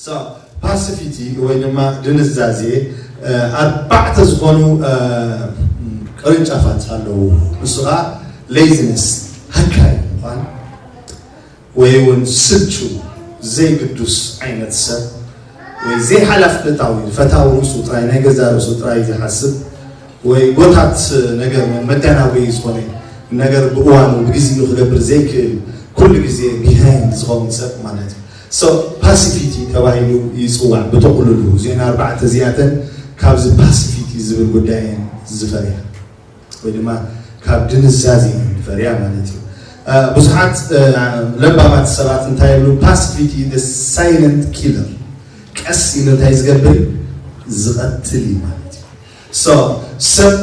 So, ፓሲቪቲ ወይ ድማ ድንዛዜ ኣርባዕተ ዝኾኑ ቅርንጫፋት ኣለዉ። ንሱ ከዓ ሌዚነስ፣ ሃካይ ምዃን፣ ወይ እውን ስልቹ፣ ዘይግዱስ ዓይነት ሰብ፣ ወይ ዘይሓላፍነታዊ፣ ፈታዊ ርእሱ ጥራይ፣ ናይ ገዛ ርእሱ ጥራይ ዝሓስብ፣ ወይ ጎታት ነገር፣ መዳናጎይ ዝኾነ ነገር ብእዋኑ ብግዜኡ ክገብር ዘይክእል፣ ኩሉ ግዜ ቢሃይንድ ዝኸውን ሰብ ማለት እዩ። So ፓሲቪቲ ተባሂሉ ይፅዋዕ። ብጥቕልሉ እዚአን ኣርባዕተ እዚኣተን ካብዚ ፓሲቪቲ ዝብል ጉዳይ እየን ዝፈርያ፣ ወይ ድማ ካብ ድንዛዜ እየን ዝፈርያ ማለት እዩ። ብዙሓት ለባማት ሰባት እንታይ ይብሉ? ፓሲቪቲ ሳይለንት ኪለር፣ ቀስ ኢሉ እንታይ ዝገብር? ዝቐትል እዩ ማለት እዩ። So ሰብ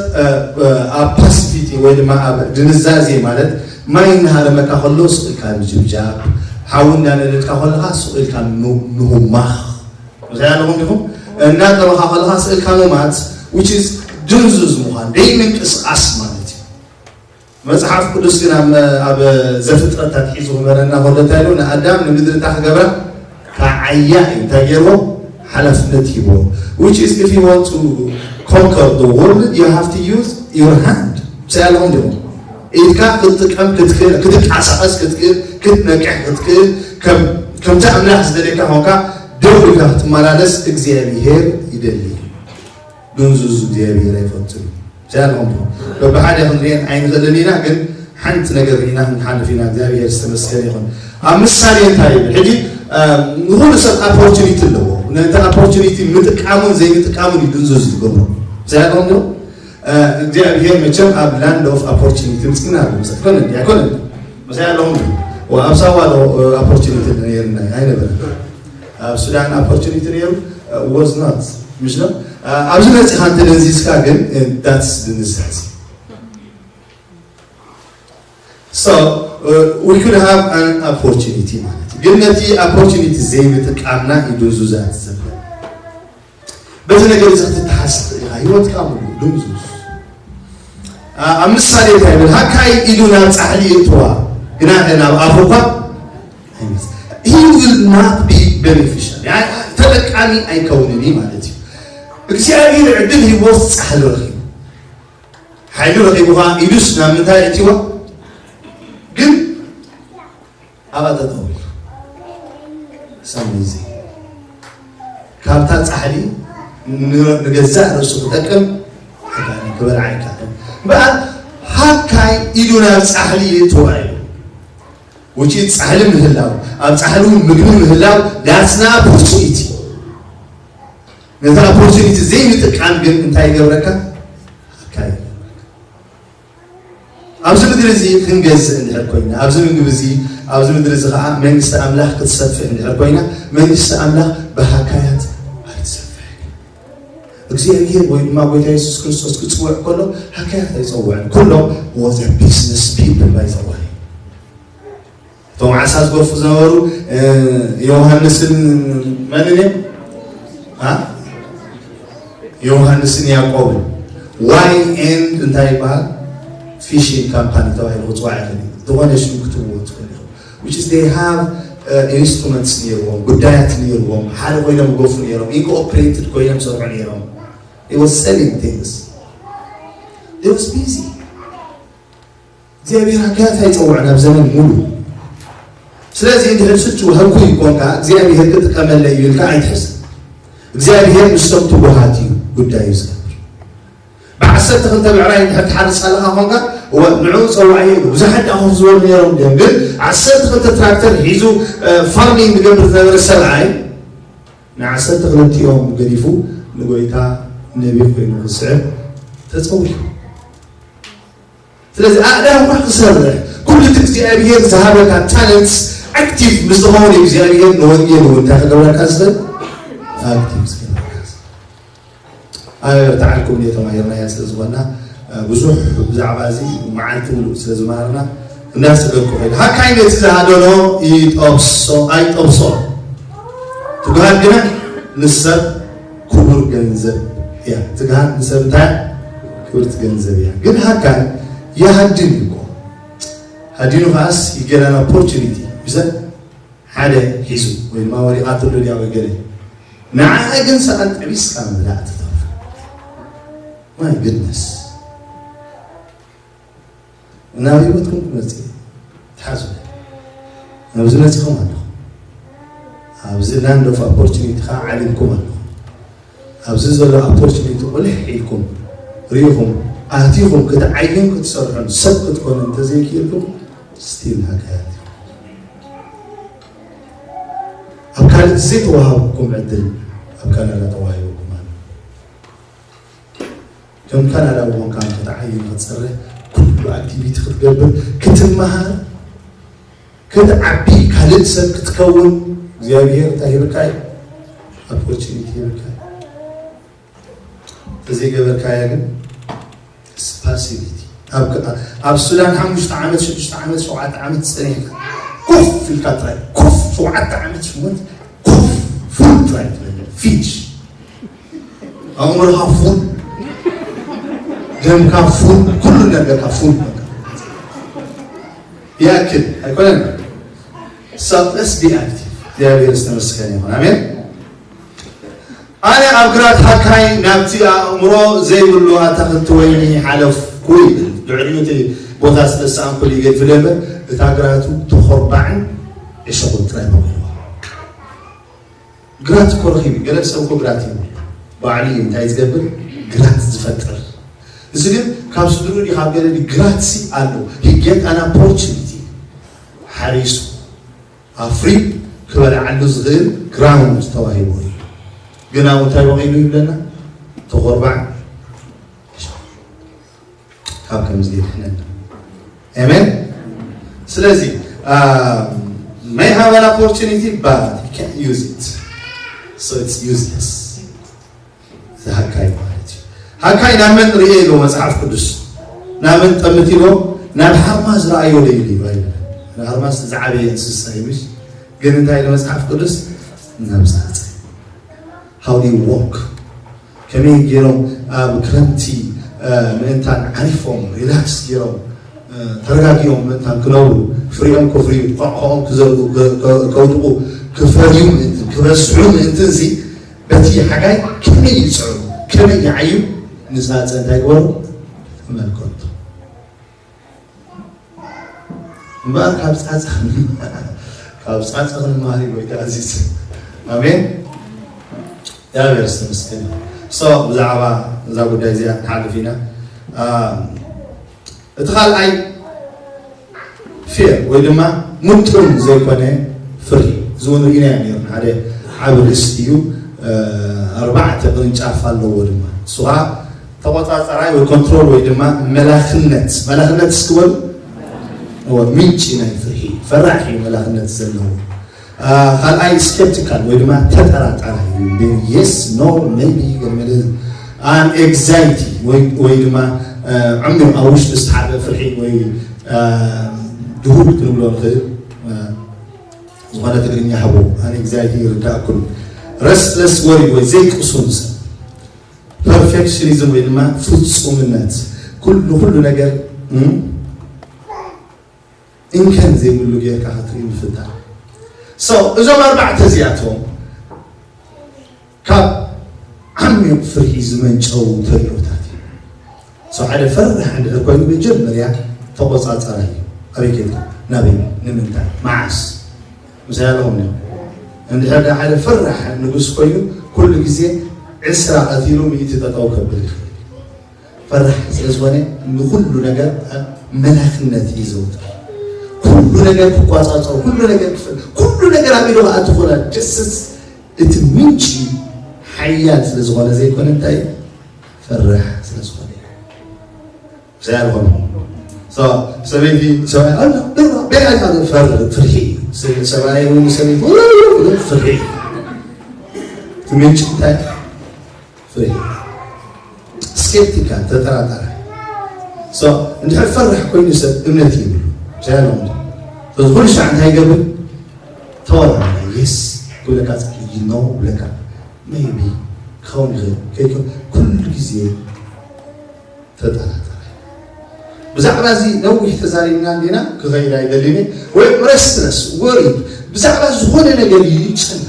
ኣብ ፓሲቪቲ ወይ ድማ ኣብ ድንዛዜ ማለት ማይ እናሃረመካ ከሎ ስቕ ኢልካ ምጅብጃብ፣ ሓዊ እንዳነደድካ ከለኻ ስቕ ኢልካ ምሁማኽ፣ ምሳይ ኣለኹም ዲኹም? እናጠበኻ ከለኻ ስቕ ኢልካ ምማት፣ which is ድንዙዝ ምዃን፣ ደይ ምንቅስቃስ ማለት እዩ። መጽሓፍ ቅዱስ ግን ኣብ ዘፍጥረት ኣትሒዙ ክመረና ከሎ እንታይ ኢሉ? ንኣዳም ንምድሪ እንታይ ክገብራ? ክዓያ እዩ። እንታይ ገይርዎ? ሓላፍነት ሂብዎ። Which is if you want to conquer the world, you have to use your hand. ምሳይ ኣለኹም ዲኹም? ኢድካ ክትጥቀም ክትክእል፣ ክትንቀሳቐስ ክትክእል፣ ክትነቅሕ ክትክእል፣ ከምቲ ኣምላኽ ዝደልየካ ኾንካ ደው ኢልካ ክትመላለስ እግዚኣብሄር ይደሊ። ድንዙዝ እግዚኣብሄር ኣይፈቱን። ዛልኹም በብሓደ ክንሪአን ኣይንኽእልን ኢና፣ ግን ሓንቲ ነገር ርኢና ክንሓልፍ ኢና። እግዚኣብሄር ዝተመስገነ ይኹን። ኣብ ምሳሌ እንታይ ይብል? ሕጂ ንኹሉ ሰብ ኣፖርቹኒቲ ኣለዎ። ነቲ ኣፖርቹኒቲ ምጥቃሙን ዘይምጥቃሙን እዩ ድንዙዝ ዝገብሮ። ዛልኹም እግዚኣብሄር መቸም ኣብ ላንድ ኦፍ ኣፖርቹኒቲ ምፅና ኣሎ። ምሳሌ ኮነ እንዲ ኣይኮነን? ምሳሌ ኣለኹም ኣብ ሳዋ ዶ ኣፖርቹኒቲ ነይርና ኣይነበረን? ኣብ ሱዳን ኣፖርቹኒቲ ነይሩ? Was not ምሽ ነው። ኣብዚ መፂኻ እንተደንዚዝካ ግን that's ድንዛዜ። So we could have an opportunity ማለት እዩ። ግን ነቲ ኣፖርቹኒቲ ዘይምጥቃምና እዩ ድንዙዛት ዘብለ። በዚ ነገር እዚ ክትተሓስ ትኽእል ኢኻ። ህይወትካ ሙሉ ድንዙዝ። ኣብ ምሳሌ እንታይ ይብል? ሃካይ ኢዱ ናብ ፃሕሊ ይእትዋ፣ ግና ናብ ኣፉ እኳ ኣይመጽእ። He will not be beneficial። ተጠቃሚ ኣይከውንን እዩ ማለት እዩ። እግዚኣብሔር ዕድል ሂቦስ ፃሕሊ ረኺቡ፣ ሓይሊ ረኺቡ ከዓ ኢዱስ ናብ ምንታይ እትዋ? ግን ኣብኣ ጠጠው ኢሉ ሰሙን እዚ ካብታ ፃሕሊ ንገዛእ ርእሱ ክጠቅም ክበልዓ ይከኣል። እምበኣር ሃካይ ኢዱ ናብ ፃሕሊ ይእትዋ ኢሉ ውጪ ፃሕሊ ምህላው፣ ኣብ ፃሕሊ እውን ምግቢ ምህላው that's not opportunity። ነቲ ኦፖርቹኒቲ ዘይምጥቃም ግን እንታይ ይገብረካ? ሃካይ ይገብረካ። ኣብዚ ምድሪ እዚ ክንገዝእ እንድሕር ኮይና፣ ኣብዚ ምግቢ እዚ፣ ኣብዚ ምድሪ እዚ ከዓ መንግስቲ ኣምላኽ ክትሰፍሕ እንድሕር ኮይና፣ መንግስቲ ኣምላኽ ብሃካያት ኣይትሰፍሕን። እግዚኣብሔር ወይ ድማ ጎይታ የሱስ ክርስቶስ ክፅውዕ ከሎ ሃካያት ኣይፀውዕን። ኩሎም was a business people by the way። እቶም ዓሳ ዝገፉ ዝነበሩ ዮሃንስን መንን እዮም? ዮሃንስን ያዕቆብን። ዋይ ኤንድ እንታይ ይበሃል? ፊሽን ካምፓኒ ተባሂሉ ክፅዋዕ ይኽእል እዩ። ዝኾነ ሽም ክትብዎ ትኽእል ኢኹም። Which is they have instruments ነይርዎም፣ ጉዳያት ነይርዎም፣ ሓደ ኮይኖም ይገፉ ነይሮም፣ ኢንኮኦፕሬትድ ኮይኖም ይሰርሑ ነይሮም። They was selling things. They was busy. እግዚኣብሔር ሃካያት ኣይፀውዕን ኣብ ዘመን ሙሉ። ስለዚ እንድሕር ስልቹ ህኩይ ኮንካ እግዚኣብሔር ክጥቀመለይ እዩ ኢልካ ኣይትሕሰብ። እግዚኣብሔር ምስቶም ትጉሃት እዩ ጉዳዩ ዝገብር። ብዓሰርተ ክልተ ብዕራይ እንድሕር ትሓርስ ኣለኻ ኮንካ እወ ንዑ ፀዋዕዮ ኢሉ ብዙሓት ደኣ ኮፍ ዝበሉ ነይሮም ድዮም? ግን ዓሰርተ ክልተ ትራክተር ሒዙ ፋርሚንግ ዝገብር ዝነበረ ሰብኣይ ንዓሰርተ ክልቲኦም ገዲፉ ንጎይታ ነቢ ኮይኑ ክስዕብ ተፀዊዑ። ስለዚ ኣእዳውካ ክሰርሕ ኩሉ እቲ እግዚኣብሔር ዝሃበካ ታለንትስ ኣክቲቭ ምስ ዝኾነ እግዚኣብሔር ንወንጌል እውን እንታይ ክገብረካ ዝኽእል ኣክቲቭ ዝገብረካ ዝኽእል። ኣበርትዓልኩም እየ ተማሂርናያ ስለ ዝኾንና ብዙሕ ብዛዕባ እዚ መዓልቲ ምሉእ ስለ ዝመሃርና እናሰገድኩ ኸይደ ሃካይ ነቲ ዝሃደኖ ይጠብሶ ኣይጠብሶ ትጉሃት ግና ንሰብ ክቡር ገንዘብ እያ። ትግሃት ንሰብ እንታይ ክብርቲ ገንዘብ እያ። ግን ሃካይ ይሃድን እዩ እኮ። ሃዲኑ ከዓስ ይገናን ኦፖርቹኒቲ ብሰብ ሓደ ሒዙ ወይ ድማ ወዲቓትሉ ድያ ወይ ገለ፣ ንዓ ግን ሰቐን ጠቢስካ ምብላዕ ትተርፍ። My goodness። ናብ ህይወትኩም ክመጽእ ትሓዙ። ኣብዚ መጺኹም ኣለኹም። ኣብዚ land of opportunity ኸዓ ዓሊምኩም ኣለኹም። ኣብዚ ዘሎ opportunity ቁልሕ ኢልኩም ርኢኹም ኣቲኹም ክትዓዩን ክትሰርሑን ሰብ ክትኮኑ እንተዘይክኢልኩም፣ still ሃካያት ኢኹም። ኣብ ካልእ ዘይተዋሃብኩም ዕድል ኣብ ካናዳ ተዋሂብኩም ኣሎ። ከም ካናዳ ብኾንካ ክትዓዩ፣ ክትሰርሕ፣ ኩሉ ኣክቲቪቲ ክትገብር፣ ክትመሃር፣ ክትዓቢ፣ ካልእ ሰብ ክትከውን እግዚኣብሔር እንታይ ሂብካ እዩ? Opportunity ሂብካ እዩ። ተዘይገበርካያ ግን it's passivity። ኣብ ሱዳን ሓሙሽተ ዓመት ሽዱሽተ ዓመት ሸውዓተ ዓመት ጸኒሕካ ኮፍ ኢልካ ጥራይ፣ ኮፍ፣ ሸውዓተ ዓመት ሽሞንተ ኮፍ፣ ፉል ጥራይ ትበልዕ፣ ፊኒሽ። ኣእምሮኻ ፉል፣ ደምካ ፉል፣ ኩሉ ነገርካ ፉል። ይኣክል ኣይኮነን። So let's be active። እግዚኣብሔር ዝተመስገነ ይኹን። ኣሜን። ኣነ ኣብ ግራት ሃካይ ናብቲ ኣእምሮ ዘይብሉ ኣታኽልቲ ወይኒ ሓለፍኩ ይብል። ልዕሊኡ እቲ ቦታ ስለ ዝሰኣንኩሉ ይገድፍለ እምበር፣ እታ ግራቱ ተኾርባዕን ዕሾኹን ጥራይ በቑልዋ። ግራት እኮ ረኺቡ፣ ገለ ሰብ እኮ ግራት እዩ። ባዕሉ እዩ እንታይ ዝገብር? ግራት ዝፈጥር። እዚ ግን ካብ ስድርኡ ድዩ ካብ ገለ ድዩ? ግራት ሲ ኣሎ። He get an opportunity። ሓሪሱ ኣፍርዩ ክበልዓሉ ዝኽእል ግራውንድ ተዋሂቡ እዩ። ግን ኣብኡ እንታይ በቒሉ ይብለና? ተኾርባዕ ካብ ከምዚ የድሕነና። ኣሜን። ስለዚ፣ um, may have an opportunity, but he can't use it. So it's useless. እዚ ሃካይ ማለት እዩ። ሃካይ ናብ መን ርኤ ኢሎ መጽሓፍ ቅዱስ? ናብ መን ጠምት ኢሎ? ናብ ሓርማዝ ረኣዮ ዶ ኢሉ እዩ ኣይብልን። ሓርማዝ ዝዓበየ እንስሳ እዩ፣ ምሽ? ግን እንታይ ኢሎ መጽሓፍ ቅዱስ? ናብ ጻጸ። How do you walk? ከመይ ገይሮም ኣብ ክረምቲ፣ እ፣ ምእንታን ዓሪፎም፣ ሪላክስ ገይሮም፣ እ፣ ተረጋጊኦም ምእንታን ክነብሩ፣ ፍሪኦም ከፍርዩ፣ ቆዕቆኦም ክዘርኡ፣ ከ-፣ ከ-፣ ከውድቑ፣ ክፈርዩ ምእንትን፣ ክበዝሑ ምእንትን እዚ በቲ ሓጋይ ከመይ ይጽዕሩ፣ ከመይ ይዓዩ፣ ንጻጸ እንታይ ግበሩ? ተመልከቱ። እምበኣር ካብ ጻጸ፣ ካብ ጻጸ ክንመሃር እዩ ጎይታ ኣዚዝ። ኣሜን። እግዚኣብሔር ዝተመስገነ። So ብዛዕባ እዛ ጉዳይ እዚኣ ክንሓልፍ ኢና። አ፣ እቲ ካልኣይ ፌር ወይ ድማ ምጡን ዘይኮነ ፍርሂ። እዚ እውን ርኢናዮ ነይርና። ሓደ ዓቢ ርእስቲ እዩ። አ፣ ኣርባዕተ ቅርንጫፍ ኣለዎ ድማ። እሱ ኸዓ ተቆጻጸራይ ወይ ኮንትሮል ወይ ድማ መላኽነት። መላኽነት እስኪ በሉ። እወ፣ ምንጪ ናይ ፍርሂ። ፈራሕ እዩ መላኽነት ዘለዎ። አ፣ ካልኣይ ስኬፕቲካል ወይ ድማ ተጠራጣራይ እዩ። የስ፣ ኖ፣ ሜቢ፣ ገለመለ። ኣን ኤግዛይቲ ወይ፣ ወይ ድማ፣ አ፣ ዕሚቕ ኣብ ውሽጢ ዝተሓበ ፍርሒ ወይ፣ አ፣ ድሁል ክንብሎ ንኽእል። አ፣ ዝኾነ ትግርኛ ሃቦ፣ ኣን ኤግዛይቲ ይርዳእኩም። ረስትለስ ወሪ ወይ ዘይቅሱን ሰብ። ፐርፌክሽኒዝም ወይ ድማ ፍጹምነት። ኩሉ፣ ኩሉ ነገር፣ እም፣ እንከን ዘይብሉ ጌርካ ክትርኢ ምፍታን። So፣ እዞም ኣርባዕተ እዚኣቶም ካብ ዓሚቕ ፍርሒ ዝመንጨው ተርእዮታት እዩ። So፣ ሓደ ፈራሕ እንድሕር ኮይኑ መጀመርያ ተቆጻጸራይ እዩ። ኣበይ ከይድካ? ናበይ? ንምንታይ? መዓስ? ምሳይ ኣለኹም እዮም። እንድሕር ደኣ ሓደ ፈራሕ ንጉስ ኮይኑ ኩሉ ግዜ ዕስራ ቀቲሉ ሚእቲ ጠጠው ከብል ይኽእል። ፈራሕ ስለ ዝኾነ ንኹሉ ነገር ኣብ መላኽነት እዩ ዘውትር። ኩሉ ነገር ክቋጻጸሩ፣ ኩሉ ነገር ክፈ-፣ ኩሉ ነገር ኣብ ኢዱ ክኣቱ ክኽእል። ጀስስ እቲ ምንጪ ሓያል ስለ ዝኾነ ዘይኮነ እንታይ እዩ? ፈራሕ ስለ ዝኾነ እዩ። ምሳይ ኣለኹም። So፣ ሰበይቲ፣ ሰብኣይ፣ ኣሎ፣ ደማ፣ ቤት ኣይፋልን፣ ፈር-፣ ፍርሒ እዩ። ስ-፣ ሰብኣይ እውን ሰበይቲ፣ ፍርሒ እዩ። እቲ ምንጪ እንታይ? ፍርሒ። ስኬፕቲካል፣ ተጠራጣሪ። So፣ እንድሕር ፈራሕ ኮይኑ ሰብ እምነት ይብሉ። ምሳይ ኣለኹም። በዚ ኩሉ ሻዕ እንታይ ይገብር? ተወራራይ፣ የስ፣ ክብለካ ጸ-፣ you know፣ ክብለካ፣ ሜይቢ፣ ክኸውን ይኽእል፣ ከይከውን፣ ኩሉ ግዜ ተጠራጠረ። ብዛዕባ እዚ ነዊሕ ተዛሪብና እንዲና፣ ክኸይድ ኣይደልን እየ። ወይ restless፣ worried፣ ብዛዕባ ዝኾነ ነገር እዩ ይጨነቕ።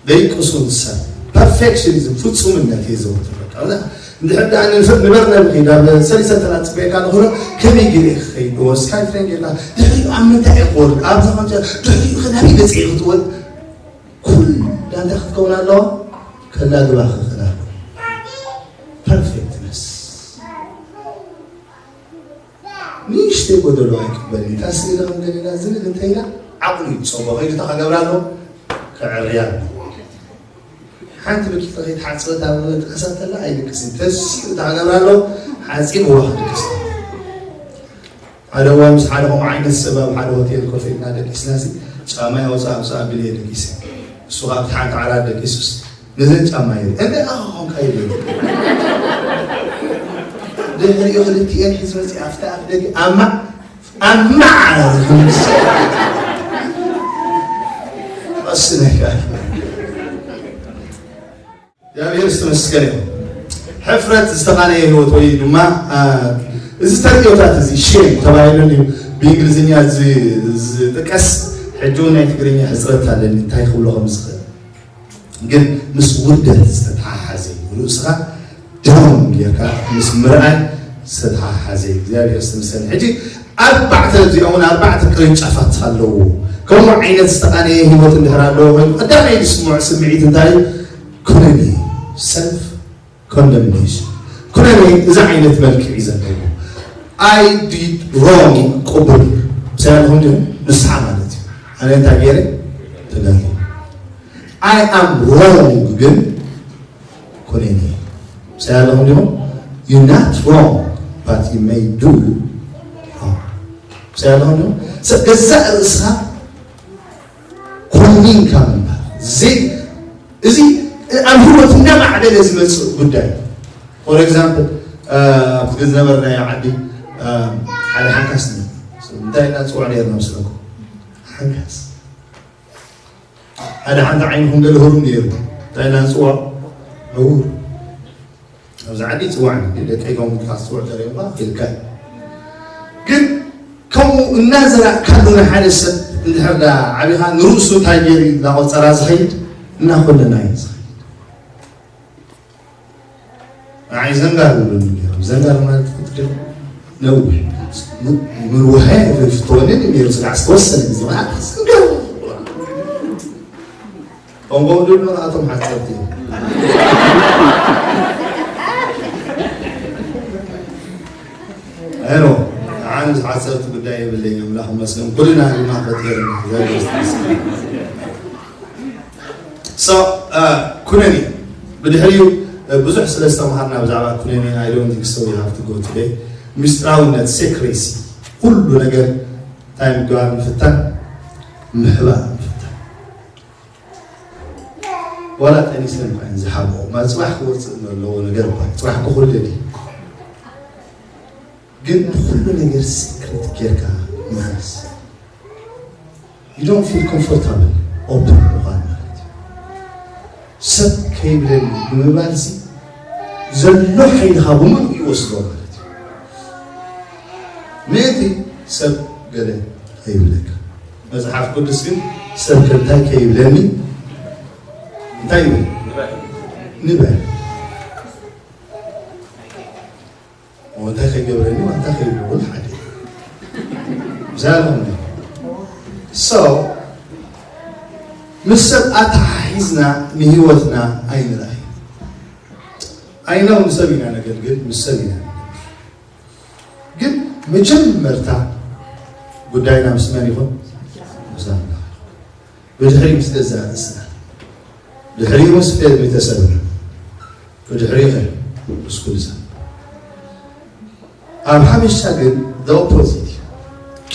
ደይቅሱን ሰብ perfectionism፣ ፍጹምነት እየ ዘወትር። በቃ፣ እንድሕር ደኣ ንፈ-፣ ንበርነቢ ከይድ ኣብ ሰሊሰ ተላጽበካ ንኽሎ ከመይ ገይረ እየ ክኸይድ? እዎ፣ ስካይ ትሬን ጌርካ ድሕሪኡ ኣብ ምንታይ እየ ክወርድ? ኣብዛ ከምዚ ድሕሪኡ ከ ናበይ ገጸ እየ ክትወል? ኩላ እንታይ ክትከውን ኣለዋ? ከላግባ ክኽእል ኣለዋ። ፐርፌክትነስ። ንእሽተይ ጎደሎ ኣይቅበልን። እታ ስእሊ ከም ገሊላ ዝብል እንተ ኢላ ዓቕሉ ይጸቦ። ከይዱ እንታይ ክገብራ ኣለዎ? ከዕርያ ኣለዎ። ሓንቲ ብርጭቆ ከይተሓጽበት ኣብ ጥቅሳ ተላ ኣይድቅስን። ተሲኡ እንታይ ክገብራ ኣለዎ? ሓጺብዋ ክድቅስ። ሓደ እዋን ምስ ሓደ ከምኡ ዓይነት ሰብ ኣብ ሓደ ሆቴል ኮፍ ኢልና ደቂስና፣ እዚ ጫማይ ኣውፅእ ኣምፅእ ኣቢለ እየ ደቂሰ። እሱ ከዓ ኣብቲ ሓንቲ ዓራት ደቂሱስ ነዘን ጫማ ይብል። እንደ ኣኻ ኾንካ ይብል። ድሕሪኡ ክልቲኤን ሒዝ መፅእ፣ ኣብታ ኣፍ ደገ ኣማ-፣ ኣማ ዓራት ይኹንስ። ቀስነካ። እግዚኣብሔር ዝተመስገነ ይኹን። ሕፍረት ዝተቓነየ ህይወት ወይ ድማ፣ አ፣ እዚ ተርእዮታት እዚ ሼም ተባሂሉ እዩ ብእንግሊዝኛ ዝ-፣ ዝጥቀስ። ሕጂ እውን ናይ ትግርኛ ሕፅረት ኣለኒ እንታይ ክብሎ ከም ዝኽእል። ግን ምስ ውርደት ዝተተሓሓዘ እዩ። ርእስኻ ዳውን ጌርካ ምስ ምርኣይ ዝተተሓሓዘ እዩ። እግዚኣብሔር ዝተመስገነ። ሕጂ ኣርባዕተ፣ እዚኦም እውን ኣርባዕተ ቅርንጫፋት ኣለዎ። ከምኡ ዓይነት ዝተቓነየ ህይወት እንድሕር ኣለዎ ኮይኑ፣ ቀዳማይ ዝስምዖ ስምዒት እንታይ እዩ? ኩነኔ፣ ሰልፍ ኮንደምኔሽን። ኩነኔ እዚ ዓይነት መልክዕ እዩ ዘለዎ። I did wrong ቅቡል። ምሳሌ ኣለኹም ድዩ? ንስሓ ማለት እዩ። ኣነ እንታይ ገይረ? ተጋጊ። I am wrong ግን ኩነኔ። ምሳሌ ኣለኹም ድዩ? You not wrong, but you may do wrong. ምሳሌ ኣለኹም ድዩ? ሰብ ገዛእ ርእስኻ ኮኒንካ ምንባር። እዚ፣ እዚ ኣብ ህይወት እናማዕበለ ዝመጽእ ጉዳይ። For example፣ አ፣ ኣብቲ ዝነበርናዮ ዓዲ፣ አ፣ ሓደ ሓንካስ ነይሩ። እንታይ ኢና ንጽውዖ ነይርና መስለኩም? ሓንካስ። ሓደ ሓንቲ ዓይኑ ከም ገለ ህሩም ነይሩ። እንታይ ኢና ንጽውዖ? ዕዉር። ኣብዚ ዓዲ ይጽዋዕኒ፣ ግን ደቀይ ከምኡ ኢልካ ክትጽውዕ ተሪእኻ ኢልካ እዩ። ግን ከምኡ እናዘራእካሉ ንሓደ ሰብ እንድሕር ዳ ዓቢኻ ንርእሱ እንታይ ገይሩ እዩ እናቖጸራ ዝኸይድ? እናኾነና እዩ ዝኸይድ። ንዓይ ዘንጋር ይብሉኒ ነይሮም። ዘንጋር ማለት ትፈልጡ ዲኹም? ነዊሕ። ም-፣ ምርዋሀ ፍትወንን ነይሩ ስጋዕ ዝተወሰነ ግዜ ማለት ዘንጋር። ቆንቆ ድብሉ ኣቶም ሓፀርቲ እዮም። ኣሮ፣ ኣነ ምስ ሓፀርቲ ጉዳይ የብለይ፣ ኣምላኽ ይመስገን። ኩልና ድማ ፈጢሩና። እግዚኣብሔር ይመስገን። So፣ አ፣ ኩነኔ ብድሕሪኡ፣ አ፣ ብዙሕ ስለ ዝተምሃርና ብዛዕባ ኩነኔ፣ I don't think so you have to go today። ምስጢራውነት፣ ሴክሬሲ፣ ኩሉ ነገር እንታይ ምግባር ምፍታን፣ ምሕባእ ምፍታን። ዋላ ጠኒሰን እኳ እየን ዝሓብኦ፣ ማለት ጽባሕ ክወጽእ ዘለዎ ነገር እኳ እዩ። ጽባሕ እኮ ኩሉ ድዩ? ግን ንኹሉ ነገር ሲክሬት ጌርካ ምሓዝ። You don't feel comfortable open ምዃን ማለት እዩ። ሰብ ከይብለኒ ብምባልሲ ዘሎ ሓይልኻ ብምሉእ ይወስዶ ማለት እዩ። ምእንቲ ሰብ ገለ ከይብለካ። መጽሓፍ ቅዱስ ግን ሰብ ከ እንታይ ከይብለኒ እንታይ ይብል? ንበል። እንታይ ከይገብረኒ፣ እንታይ ከይብለኒ ሓደ። ብዛዕባ so፣ ምስ ሰብ ኣተሓሒዝና ንህይወትና ኣይንርኣይ። ኣይነው ንሰብ ኢና ነገልግል፣ ምስ ሰብ ኢና ነገልግል። ግን መጀመርታ ጉዳይና ምስ መን ይኹን? ምስ ኣምላኽ። ብድሕሪ ምስ ገዛእ ርእስና። ድሕሪኡ ምስ ቤተሰብና። ብድሕሪኡ ከ ምስ ኩሉ ሰብ። ኣብ ሓበሻ ግን the opposite እዩ።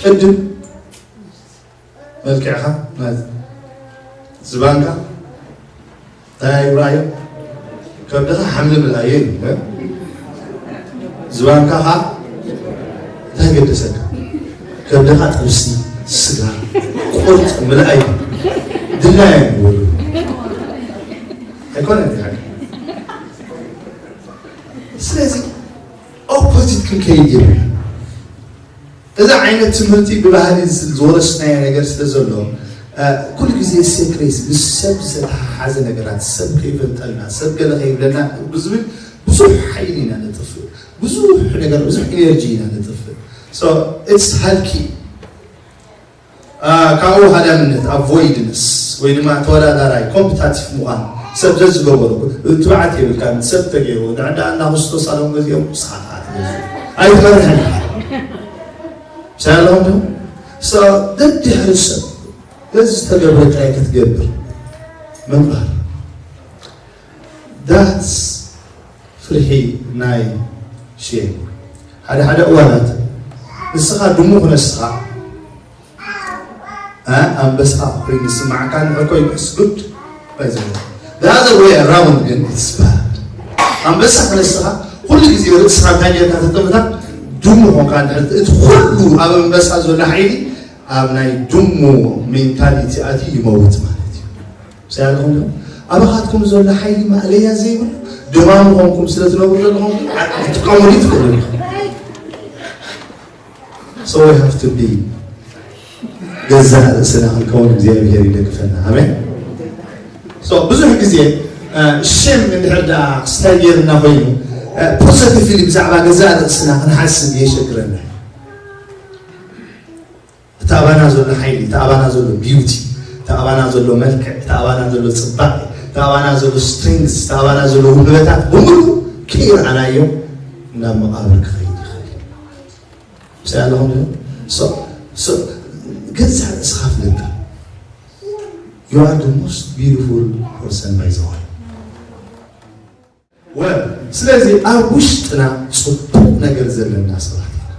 ቅድም መልክዕኻ ማለት ዝባንካ እንታይ ይብራዮ? ከብድኻ ሓምሊ ምልኣዮ እዩ። ዝባንካ ኸዓ እንታይ ገደሰካ? ከብድኻ ጥብሲ፣ ስጋ፣ ቁርጥ ምልኣይ ድላያ እዩ። ኣይኮነን ድሓን። ስለዚ ኦፖዚት ክንከ ይብል። እዚ ዓይነት ትምህርቲ ብባህሊ ዝወረስናዮ ነገር ስለ ዘሎ፣ ኩሉ ግዜ ሴክሬት ምስ ሰብ ዝተተሓሓዘ ነገራት፣ ሰብ ከይፈልጠልና፣ ሰብ ገለ ከይብለና ብዝብል ብዙሕ ሓይሊ ኢና ነጥፍእ። ብዙሕ ነገር፣ ብዙሕ ኢነርጂ ኢና ነጥፍእ። So it's ሃልኪ። ካብኡ ሃዳምነት፣ ኣቮይድነስ፣ ወይ ድማ ተወዳዳራይ፣ ኮምፒታቲቭ ምዃን፣ ሰብ ዘዝገበሩ ትብዓት የብልካ። ሰብ ተገይሩ ንዕዳ እና ክርስቶስ ኣሎም ገዚኦም ንስኻ ኣይትመርሕን። ሳያለኹም ደድሕሪ ሰብ በዚ ዝተገብረ ጥራይ ክትገብር ምንባር። ዳትስ ፍርሒ ናይ ሼም። ሓደ ሓደ እዋናት ንስኻ ድሙ ክነስኻ ኣንበሳ ኮይኑ ዝስማዓካ ንዕኮ ይመስጉድ። The other way around ግን it's bad። ኣንበሳ ክነስኻ ኩሉ ግዜ ርእስኻ እንታይ ጌርካ ተጠምታ ድሙ ኾንካ፣ እቲ ኩሉ ኣብ ኣንበሳ ዘሎ ሓይሊ ኣብ ናይ ድሙ ሜንታሊቲ ኣትዩ ይመውት ማለት እዩ። ሳያልኹም ዶ ኣባኻትኩም ዘሎ ሓይሊ ማእለያ ዘይብሉ ደማሙ ኾንኩም ስለ ትነብሩ ዘለኹም ትጥቀሙሉ ትኽእሉ ኢኹም። So we have to be ገዛእ ርእስና ክንከውን እግዚኣብሔር ይደግፈና። ኣሜን። So ብዙሕ ግዜ ሸም እንድሕር ደኣ ክስታይ ጌርና ኮይኑ ፖዘቲቭሊ ብዛዕባ ገዛእ ርእስና ክንሓስብ የሸግረና። እቲ ኣባና ዘሎ ሓይሊ፣ እቲ ኣባና ዘሎ ቢዩቲ፣ እቲ ኣባና ዘሎ መልክዕ፣ እቲ ኣባና ዘሎ ጽባቐ፣ እቲ ኣባና ዘሎ ስትሪንግስ፣ እቲ ኣባና ዘሎ ውህበታት ብምሉ ከይረኣናዮ ናብ መቓብር ክኸይድ ይኽእል እዩ። ምሳይ ኣለኹም ዶ? So so ገዛ ርእስኻ ፍለጥ። You are the most beautiful person by the way. ወ ስለዚ ኣብ ውሽጥና ጽቡቕ ነገር ዘለና ሰባት ኢና።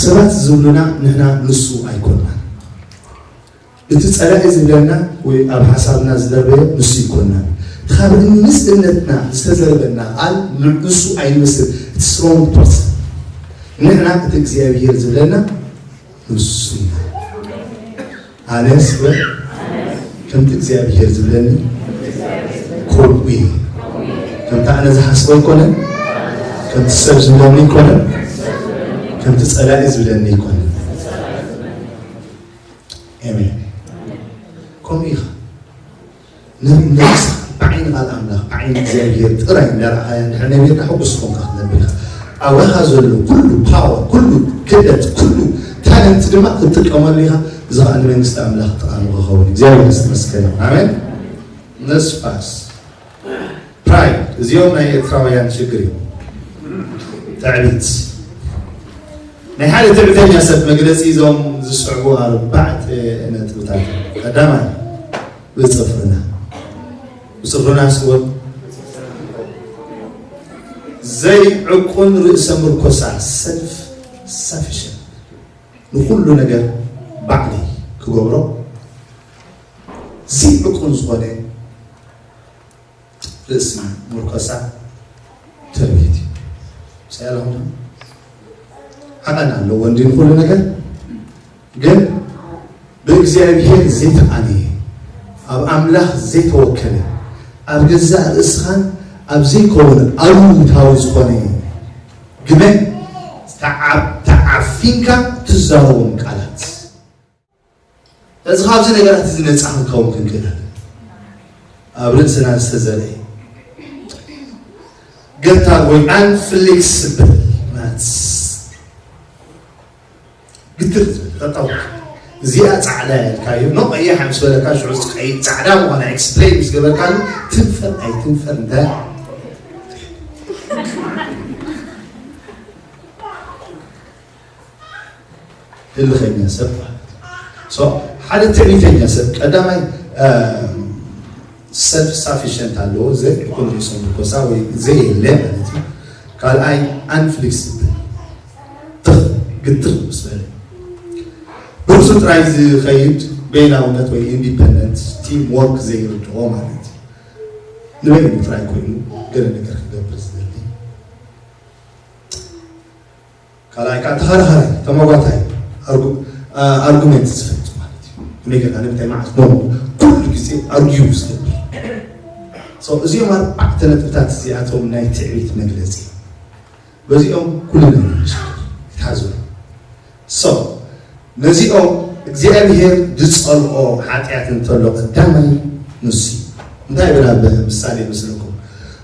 ሰባት ዝብሉና ንሕና ንሱ ኣይኮንናን። እቲ ጸላኢ ዝብለና ወይ ኣብ ሓሳብና ዝደርበዮ ንሱ ኣይኮንናን። ካብ ንጽህነትና ዝተዘርበና ቃል ንሱ ኣይንመስል። እቲ ስትሮንግ ፐርሰን ንሕና እቲ እግዚኣብሔር ዝብለና ንሱ ኢና። ኣነስ በል ከምቲ እግዚኣብሔር ዝብለኒ ከምኡ እየ። ከምቲ ኣነ ዝሓስቦ ኣይኮነን፣ ከምቲ ሰብ ዝብለኒ ኣይኮነን፣ ከምቲ ጸላኢ ዝብለኒ ኣይኮነን። ኣሜን። ከምኡ ኢኻ። ንነብስኻ ብዓይኒ ቃል ኣምላኽ፣ ብዓይኒ እግዚኣብሔር ጥራይ እንዳረኣኻያ እንድሕር ነቢርካ ሕጉስ ዝኾንካ ክትነብር ኢኻ። ኣባኻ ዘሎ ኩሉ ፓወር፣ ኩሉ ክእለት፣ ኩሉ ታለንት ድማ ክትጥቀመሉ ኢኻ። እዚ ኸኣ ንመንግስቲ ኣምላኽ ጠቓሚ ክኸውን። እግዚኣብሔር ዝተመስገነ ይኹን። ኣሜን። ነስፋስ ፕራይድ፣ እዚኦም ናይ ኤርትራውያን ችግር እዩ። ትዕቢት። ናይ ሓደ ትዕቢተኛ ሰብ መግለጺ እዞም ዝስዕቡ ኣርባዕተ ነጥብታት። ቀዳማይ፣ ብጽፍርና። ብጽፍርና ስወ ዘይዕቁን ርእሰ ምርኮሳ፣ ሰልፍ ሳፊሽንት፣ ንኹሉ ነገር ባዕለይ ክገብሮ ዘይዕቁን ዝኾነ ርእሲ ምርኮሳ ትዕቢት እዩ። ሳያለኹም ሓቐን ኣለዎ እንዲ ንኹሉ ነገር፣ ግን ብእግዚኣብሔር ዘይተቓነየ፣ ኣብ ኣምላኽ ዘይተወከለ፣ ኣብ ገዛእ ርእስኻን ኣብ ዘይከውን ኣሉታዊ ዝኾነ ግመ ተዓ- ተዓፊንካ ትዛረቦም ቃላት። እዚ ካብዚ ነገራት እዚ ነፃ ክንከውን ክንክእል ኣለና። ኣብ ርእስና ዝተዘርአ ገታር ወይ ኣንፍሌክስብል ማለት ግትር ዝበለ ጠጠው። እዚኣ ፃዕዳ ያልካዮ ኖ ቀያሕ ምስ በለካ ሽዑ ቀይ ፃዕዳ ምዃና ኤክስፕሌን ምስ ገበርካሉ ትንፈር ኣይትንፈር እንታይ ህልኸኛ ሰብ ማለት እዩ። So ሓደ ትዕቢተኛ ሰብ ቀዳማይ ሰልፍ ሳፊሽንት ኣለዎ፣ ዘይዕቁን ርእሰ ምርኮሳ ወይ ዘየለ ማለት እዩ። ካልኣይ ኣንፍሊክስብል ትኽ ግትር ምስ በለ ብርእሱ ጥራይ ዝኸይድ ቤላውነት ወይ ኢንዲፐንደንት ቲም ወርክ ዘይርድኦ ማለት እዩ። ንበይኑ ጥራይ ኮይኑ ገለ ነገር ክገብር ዝደሊ ካልኣይ ከዓ ተኸራኸራይ ተመጓታይ ኣርጉመንት ዝፈልጥ ማለት እዩ። ከመይ ጌርካ ንምንታይ መዓት ኖ ኩሉ ግዜ ኣርጊዩ ዝገብር። እዚኦም ኣርባዕተ ነጥብታት እዚኣቶም ናይ ትዕቢት መግለፂ። በዚኦም ኩሉ ነገር ይሽከር። ይትሓዙ። So ነዚኦም እግዚኣብሔር ዝጸልኦ ሓጢኣት እንተሎ ቀዳማይ ንሱ እዩ። እንታይ ይብል ኣብ ምሳሌ መስለኩም?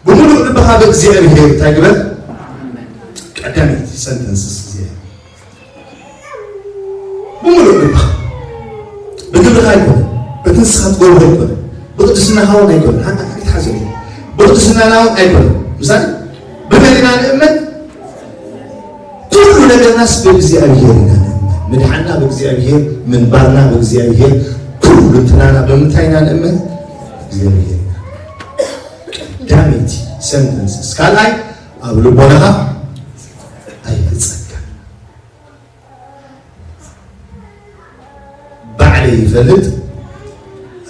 ብምሉእ ልብኻ ብእግዚኣብሔር እንታይ ግበር? ቀዳመይቲ ሰንተንስስ እግዚኣብሔር ብምሉእ ልብኻ፣ ብግብርኻ ኣይኮነን፣ በቲ ንስኻ ትገብሮ ኣይኮነን፣ ብቅድስናኻ እውን ኣይኮነን። ሓ- ሓ- ሓ- ሓ- ብቅድስናና እውን ኣይኮነን። ምሳሌ ብመን ኢና ንእመን? ኩሉ ነገርናስ ብእግዚኣብሔር ኢና ንእመን። ምድሓንና ብእግዚኣብሔር፣ ምንባርና ብእግዚኣብሔር፣ ኩሉ እንትናና ብምንታይ ኢና ንእመን? እግዚኣብሔር ኢና። ቀዳመይቲ ሰንተንስስ ካልኣይ ኣብ ልቦናኻ ኣይትጸጋ። ባዕለይ ይፈልጥ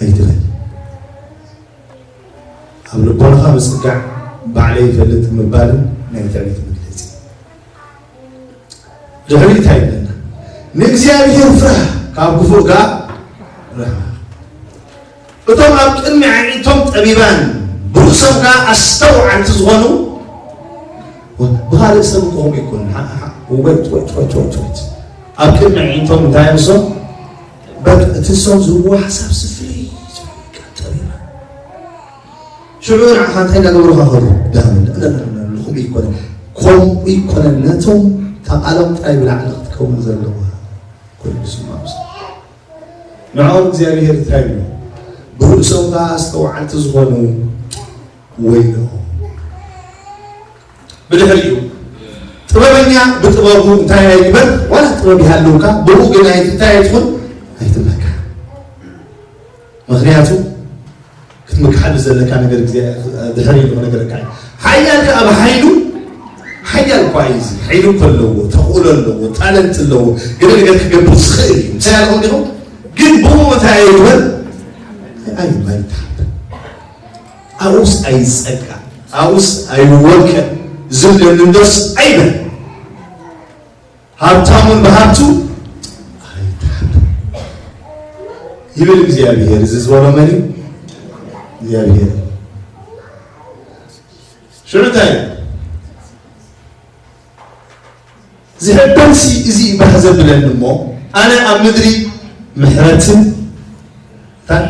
ኣይትበል። ኣብ ልቦናኻ ምጽጋዕ ባዕለይ ይፈልጥ ምባልን ናይ ትዕቢት መግለጺ። ድሕሪ እንታይ ይብለና? ንእግዚኣብሔር ፍራህ፣ ካብ ክፉእ ጋር ርሓቕ። እቶም ኣብ ቅድሚ ኣዒንቶም ጠቢባን ብርእሶም ከኣ ኣስተውዓልቲ ዝኾኑ፣ ብኻልእ ሰብ እኮ ከምኡ ይኮኑ። ሓ- ሓ- ወይት ወይት ወይት ወይት ወይት ኣብ ቅድሚ ኣዒንቶም እንታይ እዮም እሶም? በቃ እቲ እሶም ዝህብዎ ሓሳብ ስፍሪ ጠቢባን። ሽዑ ንዓኻ እንታይ እናገበሩኻ ኸዱ? ዳም ከምኡ ይኮነ፣ ከምኡ ይኮነ። ነቶም ታቃሎም ጥራይ ብላዕሊ ክትከውን ዘለዋ ኩሉ ስማ ንዕኦም እግዚኣብሔር እንታይ ይብሎ? ብርእሶም ከኣ ኣስተውዓልቲ ዝኾኑ ወይለኦም። ብድሕሪኡ ጥበበኛ ብጥበቡ እንታይ ኣይግበር? ዋላ ጥበብ ይሃልውካ፣ ብኡ ግን ኣይ- እንታይ ኣይትኹን? ኣይትመካ። ምኽንያቱ ክትምክሓሉ ዘለካ ነገር እግዚኣብሔር ድሕሪ ኢሉ ክነገረካ እዩ። ሓያል ከኣ ብሓይሉ ሓያል እኳ እዩ። እዚ ሓይሉ እኮ ኣለዎ፣ ተኽእሎ ኣለዎ፣ ታለንት ኣለዎ፣ ገለ ነገር ክገብር ዝኽእል እዩ። ምሳሌ ኣለኹም ዲኹም? ግን ብኡ እንታይ ኣይግበር? ኣይማይታብ ኣብኡስ ኣይጸጋ፣ ኣብኡስ ኣይወቀ፣ ዝብለኒ እንደስ ኣይበል። ሃብታሙን ብሃብቱ ኣይታብ ይብል እግዚኣብሔር። እዚ ዝበሎ መን እዩ? እግዚኣብሔር። ሽዑ እንታይ እዩ? ዝሕበንሲ እዚ ባህ ዘብለኒ እሞ፣ ኣነ ኣብ ምድሪ ምሕረትን እንታይ?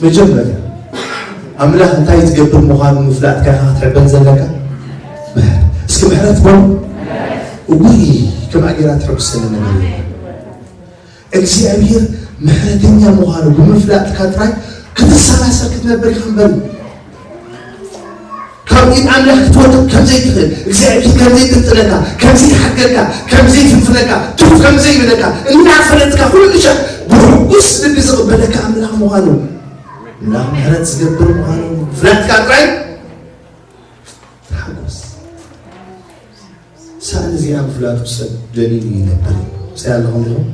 መጀመርያ ኣምላኽ እንታይ ትገብር ምዃኑ ምፍላጥካ ኢኻ ክትሕበን ዘለካ። ምሕረት። እስኪ ምሕረት በሉ። እውይ፣ ከምኣ ጌራ ትሕጉሰኒ ነገር የለን። እግዚኣብሔር ምሕረተኛ ምዃኑ ብምፍላጥካ ጥራይ ክትሰላሰል ክትነብር ኢኻ እምበር፣ ካብ ኢድ ኣምላኽ ክትወድቕ ከም ዘይትኽእል፣ እግዚኣብሔር ከም ዘይጥንጥለካ፣ ከም ዘይሓድገካ፣ ከም ዘይፍንፍነካ፣ ቱፍ ከም ዘይብለካ እናፈለጥካ፣ ኩሉ ሻዕ ብሕጉስ ልቢ ዝቕበለካ ኣምላኽ ምዃኑ፣ ኣምላኽ ምሕረት ዝገብር ምዃኑ ፍላጥካ ጥራይ ተሓጎስ። ሳእኒ እዚኣ ምፍላጡ ሰብ ደሊሉ ይነብር። እንታይ ኣለኹም ኢኹም?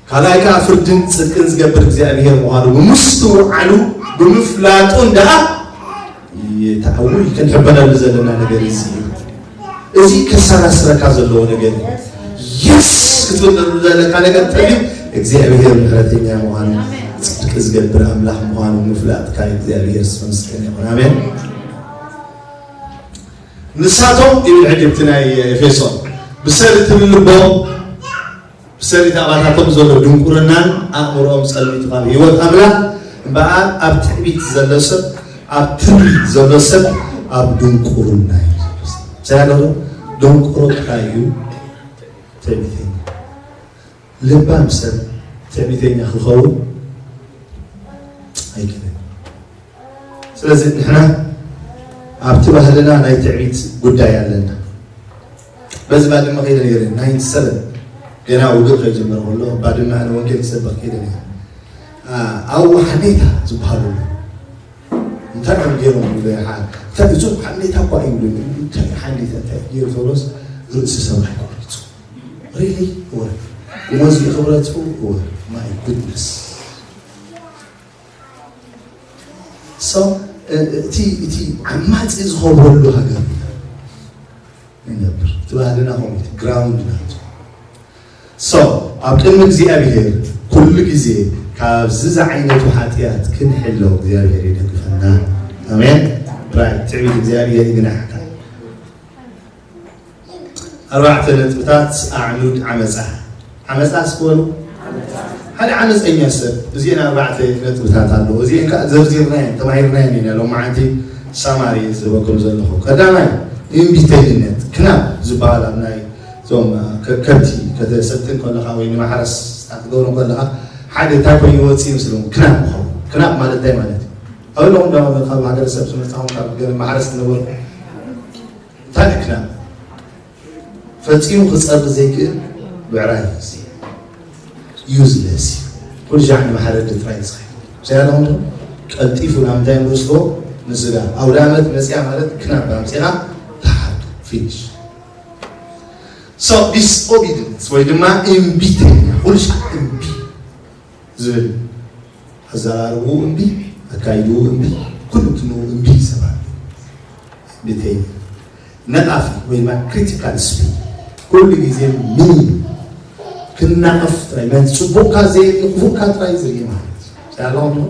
ካልኣይ ከኣ ፍርድን ጽድቅን ዝገብር እግዚኣብሔር ምዃኑ ብምስትውዓሉ ብምፍላጡ እንድኣ ይተዓውል። ክንሕበነሉ ዘለና ነገር እዚ እዩ። እዚ ከሰላስለካ ዘለዎ ነገር እዩ። የስ ክትብል ዘለካ ነገር ጠሊም እግዚኣብሔር ምሕረተኛ ምዃኑ፣ ጽድቂ ዝገብር ኣምላኽ ምዃኑ ምፍላጥካ እግዚኣብሔር ዝተመስገነ ይኹን። ኣሜን። ንሳቶም ይብል ሕጂ እቲ ናይ ኤፌሶን ብሰሪ ትብል ልቦም ብሰሪ ታባታቶም ዘሎ ድንቁርናን ኣእምሮኦም ጸልሚቱ ካብ ህይወት ኣምላኽ እምበኣር ኣብ ትዕቢት ዘሎ ሰብ፣ ኣብ ትዕቢት ዘሎ ሰብ ኣብ ድንቁርና እዩ ዘሎ ሰብ። እንታይ ኣሎ? ደንቁሮ ጥራይ እዩ ትዕቢተኛ። ልባም ሰብ ትዕቢተኛ ክኸውን ኣይክእልን። ስለዚ ንሕና ኣብቲ ባህልና ናይ ትዕቢት ጉዳይ ኣለና። በዚ ባድመ ከይደ ነይረ፣ ናይንቲ ሰቨን ገና ውግእ ከይጅመር ከሎ ባድመ ኣነ ወንጌል ክሰብኽ ከይደ ነይረ። ኣ-፣ ኣብኡ ሓኔታ ዝበሃሉ ኣለዉ። እንታይ እዮም ገይሮም ይብሉ፣ ሓ-፣ እንታይ እዞም ሓኔታ እኳ ይብሉ፣ እንታይ ሓኔታ፣ እንታይ ገይሩ ተብሎስ ርእሲ ሰብኣይ ቆሪጹ። ሪሊ? እወ። እወ፣ እዚ ክብረቱ? እወ። My goodness። So፣ እ-፣ እቲ፣ እቲ ዓማጺ ዝኸብረሉ ሃገር ኢና ንነብር። እቲ ባህልና ከምኡ እዩ፣ እቲ ግራውንድ ናቱ። So፣ ኣብ ቅድሚ እግዚኣብሔር ኩሉ ግዜ ካብዚ ዝዓይነቱ ሓጢኣት ክንሕሎ እግዚኣብሔር ይደግፈና። ኣሜን። ራይት፣ ትዕቢት እግዚኣብሔር ይግናሕካ። ኣርባዕተ ነጥብታት ኣዕኑድ ዓመፃ። ዓመፃ እስኪ በሉ። ሓደ ዓመፀኛ ሰብ እዚአን ኣርባዕተ ነጥብታት ኣለዎ። እዚአን ከዓ ዘርዚርናየን ተማሂርናየን ኢና ሎማዓንቲ ሳማሪ ዝህበኩም ዘለኹ። ቀዳማይ እምቢተኝነት፣ ክናብ ዝበሃል ኣብ ናይ እዞም ከ- ከብቲ ከተሰጥን ከለኻ ወይ ንማሕረስ ክትገብሮ ከለኻ ሓደ እንታይ ኮይኑ ይወፅእ ይመስለኩም? ክናብ ይኸውን። ክናብ ማለት እንታይ ማለት እዩ? ኣብ ለኹም ካብ ሃገረሰብ ዝመፃኹም ካብ ገለ ማሕረስ ዝነበሩ እንታይ ክናብ ፈጺሙ ክጸሪ ዘይክእል ብዕራይ እዚ ዩዝለስ እዩ። ኩሉ ሻዕ ንማሕረዲ ጥራይ ዝኸይድ። ምሳይ ኣለኹም ዶ? ቀልጢፉ ናብ እንታይ ንወስዶ? ንስጋ። ኣውደ ዓመት መጽያ ማለት ክናብ ኣምጺኻ ተሓርዶ። ፊኒሽ። So ዲስኦቢድንስ ወይ ድማ እምቢተኛ፣ ኩሉ ሻዕ እምቢ ዝብል፣ ኣዘራርብኡ እምቢ፣ ኣካይድኡ እምቢ፣ ኩሉ ትንኡ እምቢ ሰባት። እምቢተኛ። ነቃፊ ወይ ድማ ክሪቲካል ስፒድ፣ ኩሉ ግዜ ምን ክናቀፍ ጥራይ፣ መን ጽቡቅካ ዘየርኢ ክፉእካ ጥራይ ዝርኢ ማለት እዩ። ሳላም ነው።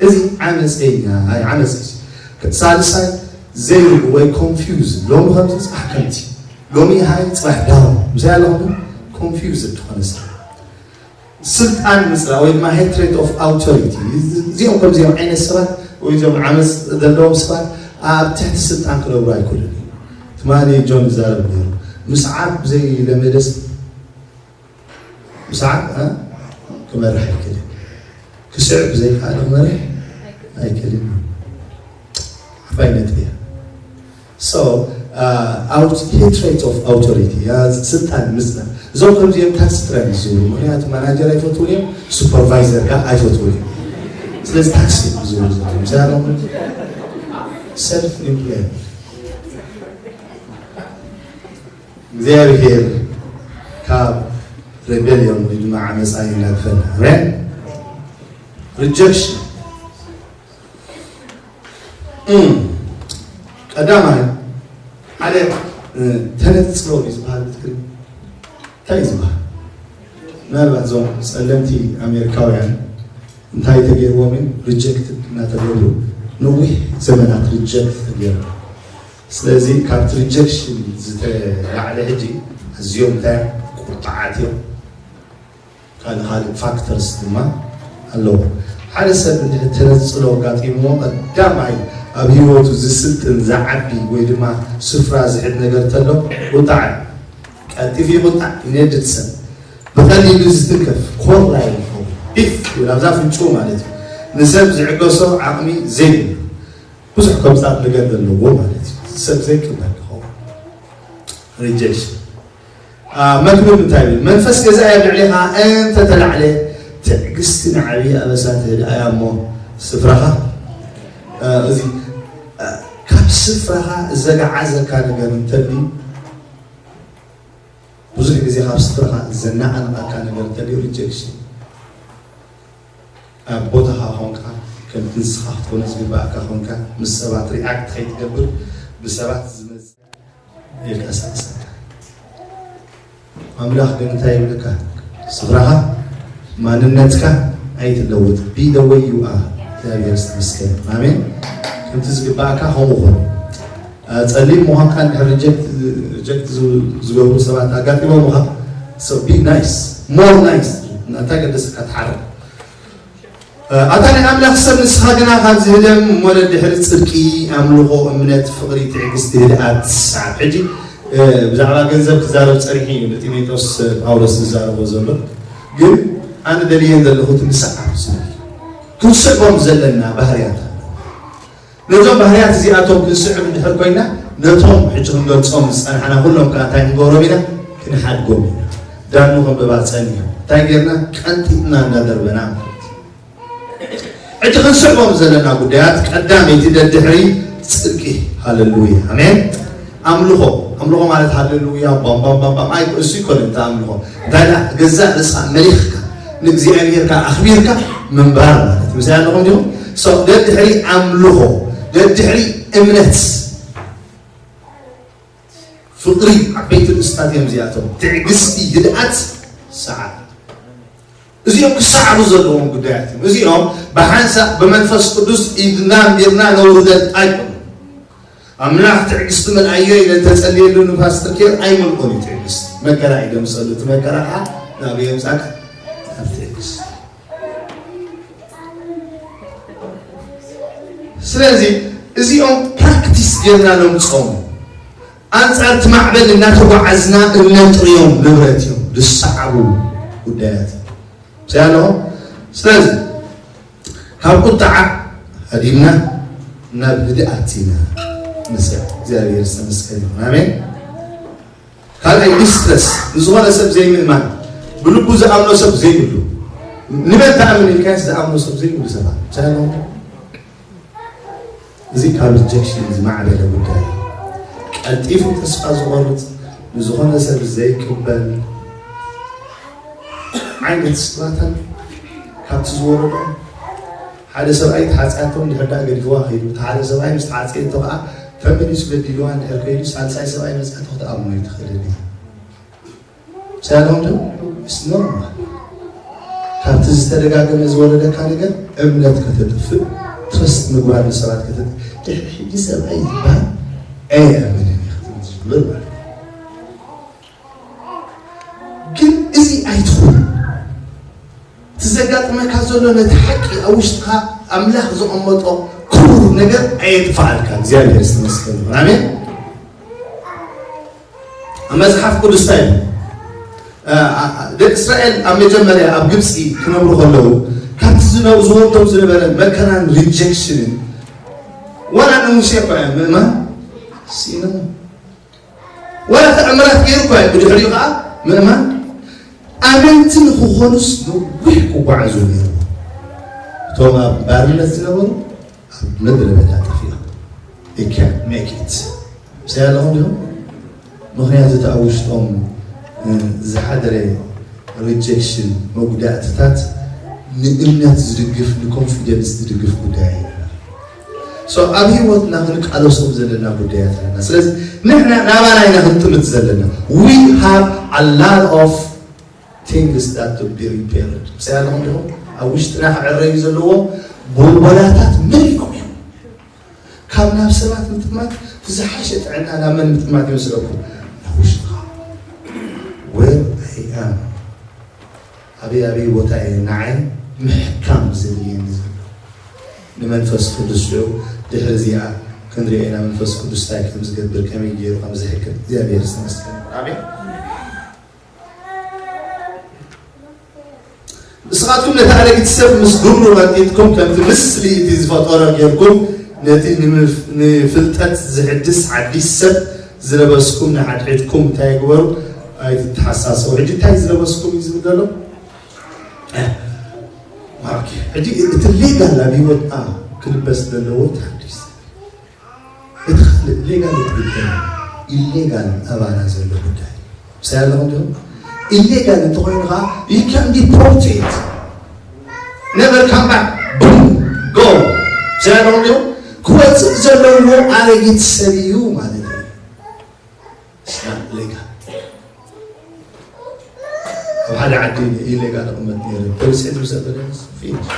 እዚ ዓመፀኛ፣ ኣይ ዓመፅ እዩ። ሳልሳይ ዘይርዱ ወይ ኮንፊውዝ፣ ሎሚ ከምዚ ጽባሕ ከምዚ፣ ሎሚ ሃይ ጽባሕ ዳውን፣ ምሳይ ኣለኹም ኮንፊውዝ ትኾነ ሰብ። ስልጣን ምፅላእ ወይ ድማ ሄትሬት ኦፍ ኣውቶሪቲ። እዚኦም ከምዚኦም ዓይነት ሰባት ወይ እዚኦም ዓመፅ ዘለዎም ሰባት ኣብ ትሕቲ ስልጣን ክነብሩ ኣይክእሉን እዮም። ትማሊ ጆን ይዛረብ ነይሩ፣ ምስዓብ ዘይለመደስ ምስዓብ እ? ክመርሕ ኣይክእልን። ክስዕብ ዘይከኣለ ክመርሕ ኣይክእልን። ዓባይ ነጥቢ እያ። So ሄትሬት ኦፍ ኣውቶሪቲ፣ ስልጣን ምፅላእ። እዞም ከምዚኦም ታክሲ ጥራይ ዝዝውሩ፣ ምክንያቱ ማናጀር ኣይፈትውን እዮም፣ ሱፐርቫይዘር ከዓ ኣይፈትውን እዮም። ስለዚ ታክሲ እዮም ዝዝውሩ ዘለዉ። ምሳሌ ሰልፍ ኢምፕሎየር። እግዚኣብሔር ካብ ሬቤልዮን ወይ ድማ ዓመፃ ይናግፈና። ኣሜን። ሪጀክሽን እም፣ ቀዳማይ ሓደ እ፣ ተነፅሎ እዩ ዝበሃል ብትግርኛ እንታይ እዩ ዝበሃል? ምናልባት እዞም ፀለምቲ ኣሜሪካውያን እንታይ ተገይርዎም እዩ? ሪጀክትድ እናተገብሩ ነዊሕ ዘመናት ሪጀክት ተገይሩ። ስለዚ ካብቲ ሪጀክሽን ዝተላዕለ ሕጂ ኣዝዮም እንታይ ቁርጣዓት እዮም። ካልእ ካልእ ፋክተርስ ድማ ኣለዎ። ሓደ ሰብ እንድሕር ተነፅሎ ኣጋጢምዎ ቀዳማይ ኣብ ህይወቱ ዝስልጥን ዝዓቢ ወይ ድማ ስፍራ ዝሕድ ነገር ተሎ ቁጣዕ እዩ። ቀልጢፉ ይቁጣዕ፣ ይነድድ ሰብ። ብቐሊሉ ዝትንከፍ ኮር ላይ ይኸውን። ቢፍ ይብል ኣብዛ ፍንጭው ማለት እዩ። ንሰብ ዝዕገሶ ዓቕሚ ዘይብሉ ብዙሕ ከምፃት ነገር ዘለዎ ማለት እዩ። ሰብ ዘይቅበል ይኸውን። ሪጀክሽን መክብብ እንታይ ይብል? መንፈስ ገዛኢ ኣብ ልዕሌኻ እንተተላዕለ ትዕግስቲ ንዓብዪ ኣበሳ ትህድኣ እያ እሞ ስፍራኻ እዚ ካብ ስፍራኻ ዘገዓዘካ ነገር እንተልዩ ብዙሕ ግዜ ካብ ስፍራኻ ዘናቐነቐካ ነገር እንተልዩ ሪጀክሽን ኣብ ቦታኻ ኾንካ ከምቲ ንስኻ ክትኮነ ዝግባእካ ኾንካ ምስ ሰባት ሪኣክት ከይትገብር ብሰባት ዝመፅእ የንቀሳቕሰካ። ኣምላኽ ግን እንታይ ይብለካ? ስፍራኻ ማንነትካ ኣይትለውጥ። Be the way you are። እግዚኣብሔር ዝተመስገነ። ኣሜን። ከምቲ ዝግባእካ ከምኡ ኹን። ጸሊም ምዃንካ እንድሕር ሪጀክት ዝገብሩ ሰባት ኣጋጢሞምኻ so be nice more nice። እንታይ ገደሰካ ትሓርቕ። ኣታ ናይ ኣምላኽ ሰብ ንስኻ ግና ካብ ዝህደም እሞ ደድሕሪ ጽድቂ ኣምልኾ እምነት ፍቕሪ ትዕግስቲ ህድኣት ስዓብ። ሕጂ ብዛዕባ ገንዘብ ክዛረብ ጸኒሑ እዩ ንጢሞቴዎስ ጳውሎስ ዝዛረቦ ዘሎ። ግን ኣነ ደልየን ዘለኹ እቲ ምስዓብ ዝብል ክንስዕቦም ዘለና ባህርያት ኣሎ። ነዞም ባህርያት እዚኣቶም ክንስዕብ እንድሕር ኮይና ነቶም ሕጂ ክንገልጾም ዝጸናሕና ኩሎም ከኣ እንታይ ክንገብሮም ኢና? ክንሓድጎም ኢና። ዳኑ ከንብባ ጸኒሑ እንታይ ጌርና? ቀንጢጥና እንዳደርበና ማለት እዩ። ሕጂ ክንስዕቦም ዘለና ጉዳያት ቀዳመይቲ ደድሕሪ ጽድቂ። ሃለሉያ ኣሜን። ኣምልኾ ኣምልኾ ማለት ሃለሉያ ባምባምባምባም ኣይ እሱ ይኮነ እንተ ኣምልኾ እንታይ ገዛእ ርእስኻ መሊኽካ ንእግዚኣብሔር ከዓ ኣኽቢርካ ምንባር ማለት እዩ። ምሳይ ኣለኹም ዲኹም? ደድሕሪ ኣምልኾ ደድሕሪ እምነት ፍቕሪ ዓበይቲ ርእስታት እዮም እዚኣቶም። ትዕግስቲ፣ ህድኣት፣ ሰዓት። እዚኦም ክሰዓሩ ዘለዎም ጉዳያት እዮም። እዚኦም ብሓንሳእ ብመንፈስ ቅዱስ ኢድና እምቢርና ነውርደል ኣይኮኑን። ኣምላኽ ትዕግስቲ መልኣዮ ኢለ እንተጸልየሉ ንፓስተር ኬር ኣይመልኦን እዩ። ትዕግስቲ መከራ እዩ ደምጸሉ። እቲ መከራ ከዓ ናብ የምጻካ ናብ ትዕግስቲ። ስለዚ እዚኦም ፕራክቲስ ጌርና ነምጾም። ኣንጻር እቲ ማዕበል እናተጓዓዝና እነጥርዮም ንብረት እዮም ዝሰዓቡ ጉዳያት። ሰያሎ ስለዚ ካብ ቁጥዓ ሃዲምና ናብ ህድኣት ኢና ንስዕ። እግዚኣብሔር ዝተመስገን ይኹን። ኣሜን። ካልኣይ ዲስትረስ፣ ንዝኾነ ሰብ ዘይምእማን፣ ብልቡ ዝኣምኖ ሰብ ዘይብሉ። ንመን ተኣምን ኢልካስ ዝኣምኖ ሰብ ዘይብሉ ሰባት። ሰያሎ እዚ ካብ ሪጀክሽን ዝማዕበለ ጉዳይ እዩ። ቀልጢፉ ተስፋ ዝቆርጽ፣ ንዝኾነ ሰብ ዘይቅበል ዓይነት ስራተን ካብቲ ዝወረዶ ሓደ ሰብኣይ ተሓጽያቶም ድሕር ዳኣ ገዲፍዋ ከይዱ፣ እቲ ሓደ ሰብኣይ ምስ ተሓጽየቶ ከኣ ተመሊሱ በዲልዋ እንድሕር ከይዱ፣ ሳልሳይ ሰብኣይ መጽኣቶ ክትኣምኖ ኣይትኽእልን እያ። ሰላም ዶ? It's normal። ካብቲ ዝተደጋገመ ዝወረደካ ነገር እምነት ከተጥፍእ፣ ትረስት ምግባር ንሰባት ከተጥፍእ፣ ድሕሪ ሕጂ ሰብኣይ ዝበሃል ኣይኣምንን እየ ክትብል ዝጅምር ማለት እዩ። ግን እዚ ኣይትኹን። እቲ ዘጋጥመካ ዘሎ ነቲ ሓቂ ኣብ ውሽጥኻ ኣምላኽ ዘቐመጦ ክቡር ነገር ኣየጥፍኣልካ። እግዚኣብሔር ዝተመስገነ ይኹን። ኣሜን። ኣብ መጽሓፍ ቅዱስ እንታይ እዩ? እ፣ እ፣ ደቂ እስራኤል ኣብ መጀመርያ ኣብ ግብጺ ክነብሩ ከለዉ ካብቲ ዝነ-፣ ዝወርዶም ዝነበረ መከራን ሪጀክሽንን ዋላ ንሙሴ እኳ እዮም ምእማን ስኢኖም። ዋላ ተኣምራት ገይሩ እኳ እዩ ብድሕሪኡ ከዓ ምእማን። ኣመንቲ ንክኾኑስ ነዊሕ ክጓዓዙ ነይርዎ። እቶም ኣብ ባርነት ዝነበሩ ኣብ ምድረ በዳ ጠፊኦም። They can't make it። ምሳይ ኣለኹም ዲኹም? ምኽንያቱ እቲ ኣብ ውሽጦም፣ እ፣ ዝሓደረ ሪጀክሽን፣ መጉዳእትታት ንእምነት ዝድግፍ፣ ንኮንፊደንስ ዝድግፍ ጉዳይ ኣይነበረ። So ኣብ ህይወትና ክንቃለሶም ዘለና ጉዳያት ኣለና። ስለዚ ንሕና ናባና ኢና ክንጥምት ዘለና። We have a lot of things that to be repaired። ምሳይ ኣለኹም ዲኹም? ኣብ ውሽጥና ክዕረዩ ዘለዎ ቦምቦላታት መሊኦም እዮም። ካብ ናብ ሰባት ምጥማት እቲ ዝሓሸ ጥዕና ናብ መን ምጥማት ይመስለኩም? ናብ ውሽጥኻ። Where I am፣ ኣበይ ኣበይ ቦታ እየ ንዓይ ምሕካም ዘድልየኒ ዘሎ? ንመንፈስ ቅዱስ ሽዑ ድሕሪ እዚኣ ክንሪኦ ኢና። መንፈስ ቅዱስ እንታይ ከም ዝገብር፣ ከመይ ገይሩ ከም ዝሕክም እግዚኣብሔር ዝተመስገነ ይኹን። ኣሜን። ንስኻትኩም ነቲ ኣረጊት ሰብ ምስ ግብሩ ቀንጢጥኩም፣ ከምቲ ምስሊ እቲ ዝፈጠሮ ጌርኩም፣ ነቲ ንምፍ-፣ ንፍልጠት ዝሕድስ ሓዲስ ሰብ ዝለበስኩም ንሓድሕድኩም እንታይ ግበሩ? ኣይትተሓሳሰቡ። ሕጂ እንታይ ዝለበስኩም እዩ ዝብል ዘሎ? ኦኬ። ሕጂ እቲ ሌጋል ኣብ ህይወትና ክልበስ ዘለዎ እቲ ሓዲስ። እቲ ካልእ ሌጋል እቲ ጉዳይ ኢሌጋል ኣባና ዘሎ ጉዳይ። ምሳይ ኣለኹም ዲኹም? ኢሌጋል እንተኾይኑ ኸዓ you can deport it። Never come back። Boom። Go። ምሳይ ኣለኹም ዲኹም? ክወፅእ ዘለዎ ኣረጊት ሰብ እዩ ማለት እዩ። It's not legal። ኣብ ሓደ ዓዲ ኢሌጋል እቕመጥ ነይረ። ፖሊስ ሒዙ ሰበለ። ፊኒሽ።